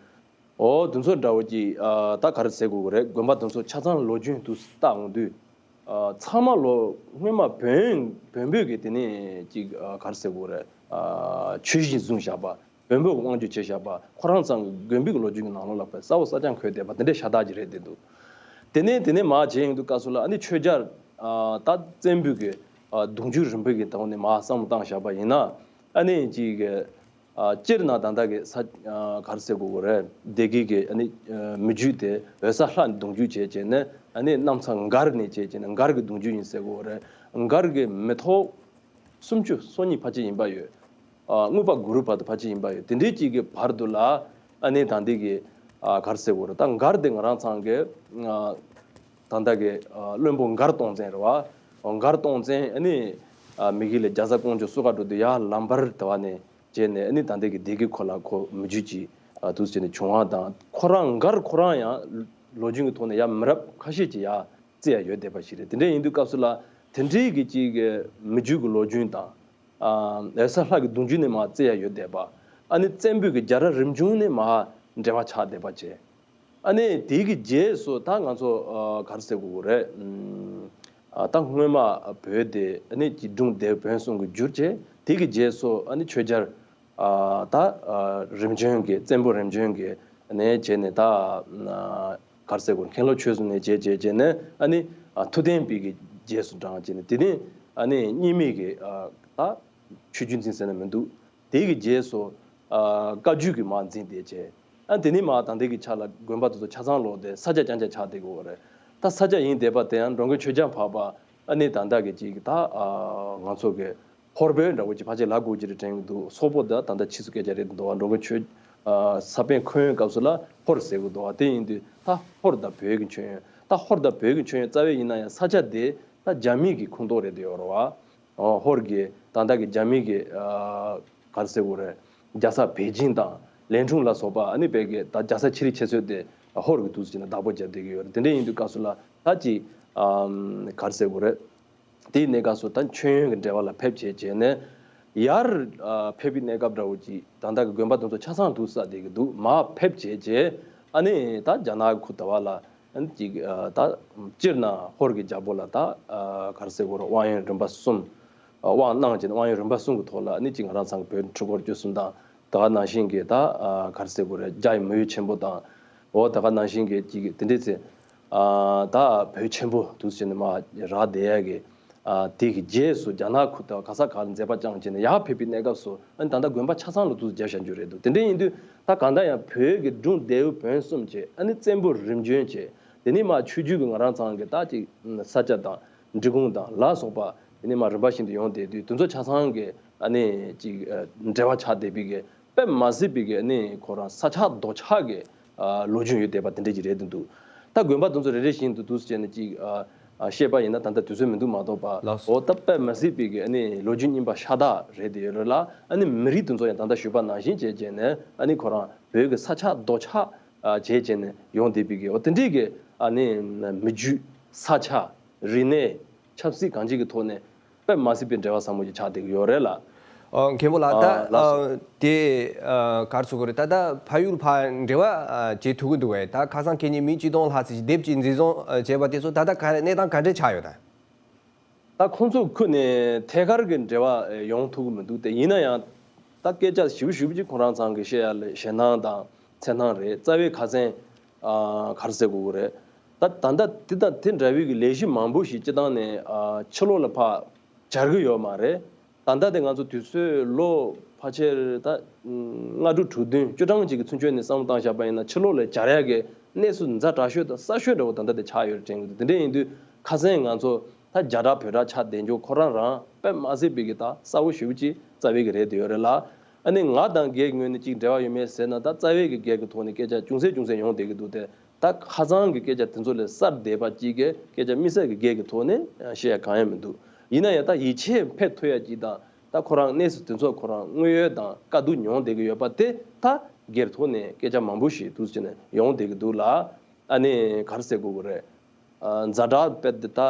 འོ་དེ་ཚོ་འདྲ་བོ་ཅིག་ཨ་ད་ག་རེ་ཟེར་དགོས་ཀྱི་རེད། དགོན་པ་དེ་ཚོ་ཆ་ཚང་ལོ་རྒྱུས་དུ་བལྟ་འོང་དུས། ཨ་ཚང་མ་ལོ་སྔོན་མ་བོན་བོན་པོས་ཀྱི་དེ་ནས་ཅིག་ཨ་ག་རེ་ཟེར་དགོས་རེད། ཨ་ཆོས་གཞི་བཟུང་བཞག་པ། བོན་པོས་དབང་སྒྱུར་བྱས་བཞག་པ། ཁོ་རང་ཚང་གི་དགོན་པའི་གི་ལོ་རྒྱུས་ཀྱི་ནང་ལོགས་ལ་དཔེ་གསལ་པོ་གསལ་རྐྱང་འཁོད་བསྡད་པ་དེ་འདྲའི་ཤ་སྟག་ཅིག་རེད་བསྡད་འདུག་དེ་ནས་དེ་ནས་མར་བྱས་ཡོང་དུས་སྐབས་སུ་ལ་ཨ་ནི་ཆོས་རྒྱལ་ཨ་ད་བཙན་པོའི་གི་ཨ་གདུང་རྒྱུད་རིམ་པ་གི་ཐོག་ནས་མར་བསམ་བློ་བཏང་བཞག་པ་ཡིན་ན། ཨ་ནི་ཅིག་གི་ཨ་སྤྱིར་ན་ད་ལྟ་གི་ས་ཨ་ག་རེ་ཟེར་དགོས་ཀྱི་རེད། སྡེ་དགེ་གི་ཨ་ནི་ཨ་མི་རྒྱུད་དེ་འོད་གསལ་ལྷ་ནས་གདུང་རྒྱུད་བྱས་བྱས་ནས། ཨ་ནི་གནམ་ས་མགར་ནས་བྱས་བྱས་ནས་མགར་གི་གདུང་རྒྱུད་ཡིན་ཟེར་དགོས་ཀྱི་རེད། མགར་གི་མི་ཐོག་སུམ་ཅུ་སོ་གཉིས་ཕལ་ཆེར་ཡིན་པ་ཡོད། ཨ་དངུལ་པ་གུ་རུ་བར་དུ་ཕལ་ཆེར་ཡིན་པ་ཡོད། དེ་འདྲའི་ཅིག་གི་བར་དུ་ལ་ཨ་ནི་ད་ལྟའི་གི་ཨ་ག་རེ་ཟེར་དགོས་རེད། ད་མགར་དེ་ང་རང་ཚང་གི་ཨ་ད་ལྟ་གི་ཨ་བློན་པོ་མགར་སྟོང་བཙན་རེད་བ། མགར་སྟོང་བཙན་ཨ་ནི་ཨ་མི་གི་ལས་རྒྱ་བཟའ་ཀོང་ཇོ་སུ་ཁ་འགྲོ་དུས་ཡར་ལམ་བར་དེ་བ་ནས་བྱས་ནས། ཨ་ནི་ད་ལྟའི་གི་སྡེ་དགེ་ཁུལ་ལ་ཁོ་མི་རྒྱུད་ཅིག་ཨ་འདུག་བྱས་ནས་བྱུང་བ་དང་། ཁོ་རང་མགར་ཁོ་རང་ཡང་ལོ་རྒྱུས་ཀྱི་ཐོག་ནས་ཡར་མི་རབས་ཁ་ཤས་ཅིག་ཡར་བརྩི་ཡ་ཡོད་བསྡད་པ་ཞིག་རེད། དེ་འདྲ་ཡིན་དུས་སྐབས་སུ་ལ་དེ་འདྲའི་གི་ཅིག་གི་མི་རྒྱུད་ཀྱི་ལོ་རྒྱུས་དང་། ཨ་འོད་གསལ་ལྷ་གི་གདུང་རྒྱུད་ནས་མར་བརྩི་ཡ་ཡོད་བསྡད་པ། ཨ་ནི་བཙན་པོའི་གི་རྒྱལ་རབས་རིམ་བྱུང་ནས་མར་འབྲེལ་བ་ཆགས་བསྡད་པ་བྱས། ཨ་ནི་དེའི་གི་རྗེས་སུ་ད་ང་ཚོ་ཨ་ག་རེ་ཟེར་དགོས་ཀྱི་རེད། ཨ་ད་སྔོན་མ་བོད་དེ་ཨ་ནི་སྐྱིད་གྲུང་སྡེ་བོན་གསུམ་གྱི་རྒྱུད་བྱས། དེའི་གི་རྗེས་སུ་ཨ་ནི་ཆོས་རྒྱལ་ཨ་ད་ཨ་རིམ་བྱོན་གྱི་བཙན་པོ་རིམ་བྱོན་གྱི་ནས་བྱས་ནས། ད་ཨ་ག་རེ་ཟེར་དགོས། མཁན་སློབ་ཆོས་གསུམ་ནས་བྱས་བྱས་བྱས་ནས། ཨ་ནི་ཨ་ཐུབ་བསྟན་པའི་གི་རྗེས་སུ་འབྲངས་བྱས་ནས། དེ་ནས་ཨ་ནི་རྙིང་མའི་གི་ཨ་ད་ཆོས་བརྒྱུད་འཛིན་ཟེར་ན་མི་འདུག་དེའི་གི་རྗེས་སུ་ཨ་བཀའ་བརྒྱུད་ཀྱི་མར་འཛིན་བསྡད་བྱས། ཨ་དེ་ནས་མར་ད་ལྟའི་གི་ཆ་ལ་དགོན་པ་དེ་ཚོ་ཆ་ཚང་ལོག་སྟེ་ས་སྐྱ་རྐྱང་རྐྱང་ཆགས་བསྡད་ཀྱི་ཡོད་རེད། ད་ས་སྐྱ་ཡིན་བསྡད་པ་དེ་ཡང་འགྲོ་མགོན་ཆོས་རྒྱལ་འཕགས་པ་ཨ་ནི་ད་ལྟ་གི་ཅིག་ད་ཨ་ང་ཚོ་གི་ཧོར་བོད་འདྲ་བོ་ཅིག་ཕལ་ཆེར་ལབ་དགོས་ཀྱི་རེད་དྲན་གྱི་འདུག་སོག་པོ་ད་ད་ལྟ་ཕྱིས་སུ་སྐད་ཆ་རེད་འདུག་འགྲོ་མགོན་ཆོས་ཨ་ས་པཎ་འཁོན་སྐབས་སུ་ལ་ཧོར་ཟེར་གྱི་འདུག་དེ་ཡིན་དུས་ད་ཧོར་དང་བོད་ཀྱི་མཆོད་ཡོན། ད་ཧོར་དང་བོད་ཀྱི་མཆོད་ཡོན་རྩ་བའི་ཡིན་ན་ཡང་ས་སྐྱ་དེ་ད་རྒྱ་མི་གི་ཁོངས་གཏོགས་རེད་བསྡད་ཡོད་རེད་བ། ཨོ་ཧོར་གྱི་ད་ལྟ་གི་རྒྱ་མི་གི་ཨ་ག་རེ་ཟེར་དགོས་རེད། རྒྱལ་ས་པེ་ཅིང་དང་ལན་ཀྲུང་ལ་སོགས་པ། ཨ་ནི་བོད་ཀྱི་ད་རྒྱལ་ས་ཆེ་རིགས་ཆེ་ཤོས་དེ་ཧོར་གྱི་འདུག་ཟེར་ནས་བདག་པོ་བརྒྱབ་བསྡད་ཀྱི་ཡོད་རེད། དེ་འདྲ་ཡིན་དུས་སྐབས་སུ་ལ་ད་ཅིག་ཨམ་ག་རེ་ཟེར་དགོས་རེད། དེའི་གནས་སྐབས་སུ་ད་མཆོད་ཡོན་གྱི་འབྲེལ་བ་ལ་ཕེབས་བྱས་བྱས་ནས་ཡར་ཨ་ཕེབས་པའི་གནས་སྐབས་འདྲ་བོ་ཅིག་ད་ལྟ་གི་དགོན་པ་དེ་ཚོ་ཆ་ཚང་འདུག་ས་བསྡད་ཀྱི་འདུག་མར་ཕེབས་བྱས་བྱས་ཨ་ནི་ད་རྒྱ་ནག་གི་ཁུལ་དེ་བ་ལ་ཨ་ནི་ཅིག་ཨ་ད་སྤྱིར་ན་ཧོར་གྱི་རྒྱལ་པོ་ལ་ད་ཨ་ག་རེ་ཟེར་དགོས་རེད། དབང་ཡོན་རིམ་པ་གསུམ། དབང་གནང་བྱས་ནས་དབང་ཡོན་རིམ་པ་གསུམ་གྱི་ཐོག་ལ་ཨ་ནི་ཅིག་ང་རང་ཚང་གི་བོད་འཁྲུལ་འཁོར་བཅུ་གསུམ་དང་། ད་ག་ནང་བཞིན་གྱི་ད་ཨ་ག་རེ་ཟེར་དགོས་རེད། རྒྱ་ཡི་མི་ཡུལ་ཆེན་པོ་དང་། འོ་ད་ག་ནང་བཞིན་གྱི་ཅིག་དེ་འདྲས་ཚེ་ཨ་ད་བོད་ཆེན་པོ་འདུག་ཟེར་ནས་མར་རག་བསྡད་ཡ་གི་ཨ་དེ་གི་རྗེས་སུ་རྒྱ་ནག་ཁུལ་དུ་ག་ས་ག་ལ་མཛད་པ་བསྐྱངས་བྱས་ནས་ཡར་ཕེབས་པའི་གནས་སྐབས་སུ་ཨ་ནི་ད་ལྟ་དགོན་པ་ཆ་ཚང་ལ་འདུག་རྒྱབ་བཞག་རྒྱུ་རེད་འདུག་དེ་འདྲས་ཡིན་དུས་ད་གང་ལྟར་ཡང་བོད་ཀྱི་སྒྲུང་ལྡེའུ་བོན་གསུམ་བྱས་ཨ་ནི་བཙན་པོ་རིམ་བྱོན་བྱས་དེ་ནས་མར་ཆོས་བརྒྱུད་ཀྱི་ང་རང་ཚང་གི་ད་ཅིག་ས་སྐྱ་དང་འབྲི་གུང་དང་ལ་སོགས་པ་དེ་ནས་མར་རིམ་པ་བཞིན་དུ་ཡོང་བསྡད་དུས་དེ་ཚོ་ཆ་ཚང་གི་ཨ་ནི་ཅིག་ཨ་འབྲེལ་བ་ཆགས་བསྡད་པའི་གི་དཔེ་མ་སྲིད་པའི་གི་ཨ་ནི་ཁོ་རང་ས་ཆགས་རྡོ་ཆགས་ཀྱི་ཨ་ལོ་རྒྱུས་ཡོད་བསྡད་པ་དེ་འདྲ་ཅིག་རེད་འདུག་ད་དགོན་པ་དེ་ཚོ་རེ་རེ་བཞིན་དུ་འདུག་སེ་བྱས་ནས་ཅིག་ཨ་ཨ་བཤད་པ་ཡིན་ན་ད་ལྟ་དུས་ཚོད་མི་འདུག་མ་གཏོགས་པ། ལགས་སོ། འོ་ད་དཔེ་མ་སྲིད་པའི་གི་ཨ་ནི་ལོ་རྒྱུས་རྙིང་པ་ཤ་སྟག་རེད་དེ་ཡོད་རེད་ལ། ཨ་ནི་མི་རིགས་དེ་ཚོ་ཡང་ད་ལྟ་ཞུས་པ་ནང་བཞིན་བྱས་བྱས་ནས་ཨ་ནི་ཁོ་རང་བོད་ཀྱི་ས་ཆགས་རྡོ་ཆགས་ཨ་བྱས་བྱས་ནས་ཡོང་བསྡད་པའི་གི་འོ་དེ་འདྲའི་གི་ཨ་ནི་མི་རྒྱུད་ས་ཆ་རིག་གནས་ཆབ་སྲིད་གང་ཅིའི་གི་ཐོག་ནས། དཔེ་མ་སྲིད་པའི་འབྲེལ་བ་ཟབ་མོ་ཞིག་ཆགས་བསྡད་ཀྱི་ཡོད་རེད་ལ། ཨ་མཁན་པོ་ལགས། ད་ཨ་ལགས་སོ། ཨ་དེ་ཨ་ག་རེ་ཟེར་དགོས་རེད། ད་ལྟ་ཕ་ཡུལ་ཕར་འབྲེལ་བ་ཨ་བྱེད་ཐུབ་ཀྱི་འདུག་གས། ད་ཁ་སང་ཁེ་ཉིན་མི་གཅིག་སྟོང་ལྷག་ཙམ་ཞིག་དེབ་ཅིག་འཛིན་བཟུང་ཨ་བྱས་པ་དེ་ཚོ་ད་ལྟ་ག་རེ་གནས་སྟངས་ག་འདྲས་ཆགས་ཡོད་ད། ད་ཁོང་ཚོ་ཁུལ་ནས་ཐད་ཀར་གྱི་འབྲེལ་བ་ཡོང་ཐུབ་ཀྱི་མི་འདུག་དེ་ཡིན་ན་ཡང་ད་སྐད་ཆ་ཞིབ་ཞིབ་ཅིག་ཁོ་རང་ཚང་གི་བཤད་ཡ་ལ་ཞེད་སྣང་དང་འཚེར་སྣང་རེད། རྩ་བའི་ཁ་སང་ཨ་ག་རེ་ཟེར་དགོས་ཀྱི་རེད། ད་ད་ལྟ་དེ་དང་དེ་འདྲ་བའི་གི་ལས་གཞི་མང་པོ་ཞིག་སྤྱི་བཏང་ནས་ཨ་ཕྱི་ལོགས་ལ་ཕར་སྦྱར་གྱི་ཡོད་མ་རེད། ད་ལྟ་དེ་ང་ཚོ་དུས་ཚོད་ལོ་ཕལ་ཆེར་ད་ལྔ་དྲུག་དྲུག་བདུན་བཅུ་གྲངས་ཅིག་གི་ཚུན་ཆད་ནས་བསམ་བློ་བཏང་བཞག་པ་ཡིན་ན་ཕྱི་ལོགས་ལ་སྦྱར་ཡ་གི་གནས་ཚུལ་ཛ་དྲག་ཤོས་དང་གསར་ཤོས་འདྲ་བོ་ད་ལྟ་དེ་ཆགས་ཡོད་རེད་དྲན་གྱི་འདུག་དེ་འདྲ་ཡིན་དུས་ཁ་སང་ང་ཚོ་ད་རྒྱ་གྲགས་བོད་གྲགས་ཆགས་བསྡད་རྒྱུ་ཁོ་རང་རང་དཔེ་མ་སྲིད་པའི་གི་ད་གསལ་བོ་ཞེ་པོ་ཅིག་རྩ་བའི་གི་རེད་དེ་ཡོད་རེད་ལ། ཨ་ནི་ང་དང་སྒེར་གྱི་ངོས་ནས་ཅིག་འབྲེལ་བ་ཡོད་མེད་ཟེར་ན་ད་རྩ་བའི་གི་སྒེར་གྱི་ཐོག་ནས་སྐད་ཆ་ཅུང་ཟད་ཅུང་ཟད་ཡོང་བསྡད་ཀྱི་འདུག་དེ་ད་ཁ་སང་གི་སྐད་ཆ་དེ་ཚོ་ལས་གསར་བསྡད་པ་ཅིག་གི་སྐད་ཆ་དམིགས་བསལ་གྱི་སྒེར་གྱི་ཐོག་ནས་བཤད་ཡ་གང་ཡང་མི་འདུག་ཡིན་ན་ཡང་ད་ཡིད་ཆེས་འཕེར་ཐུབ་ཡ་ཅིག་དང་ད་ཁོ་རང་གནས་ཚུལ་དེ་ཚོ་ཁོ་རང་དངོས་ཡོད་དང་དཀའ་སྡུག་མྱོང་བསྡད་ཀྱི་ཡོད་པ་དེ་ད་སྒེར་ཐོག་ནས་སྐད་ཆ་མང་པོ་ཞིག་འདུག་སེ་བྱས་ནས་ཡོང་བསྡད་ཀྱི་འདུག་ལ། ཨ་ནི་ག་རེ་ཟེར་དགོས་ཀྱི་རེད། ཛ་དྲག་དཔེ་འདི་ད་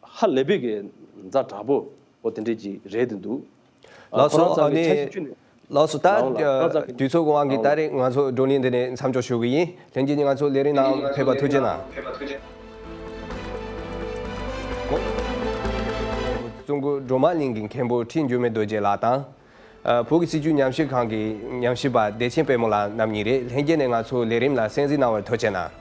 ཧ་ལས་པའི་གི་ཛ་དྲག་པོ་འོ་དེ་འདྲས་ཅིག་རེད་དེ་འདུག་ལགས་སོ། ཁོ་རང་ཚང་གི་ཨ་ནི་འཆར་གཞི་བཅུ་ནས་ལགས་སོ། ད་ལའོ་ལ་ཁོ་རང་ཚང་གི་དུས་ཚོད་དབང་གིས་ལའོ་ད་རེས་ང་ཚོ་བགྲོ་གླེང་འདི་ནས་མཚམས་འཇོག་ཞུ་གི་ཡིན། ལྷན་རྒྱས་ནས་ང་ཚོ་ལས་རིམ་ནང་ཕེབས་པར་ཐུགས་རྗེ་གནང་། ཀྲུང་གོ་སྒྲོལ་མ་གླིང་གི་མཁན་པོ་ཁྲི་འགྱུར་མེད་རྡོ་རྗེ་ལགས་དང་། ཨ་བོད་ཀྱི་སྲིད་བྱུས་ཉམས་ཞིབ་ཁང་གི་ཉམས་ཞིབ་པ་བདེ་ཆེན་དཔལ་མོ་ལགས་རྣམ་གཉིས་རེད། ལྷན་རྒྱས་ནས་ང་ཚོ་ལས་རིམ་ལ་གསན་གཟིགས་གནང་བར་ཐུགས་རྗེ་གནང་།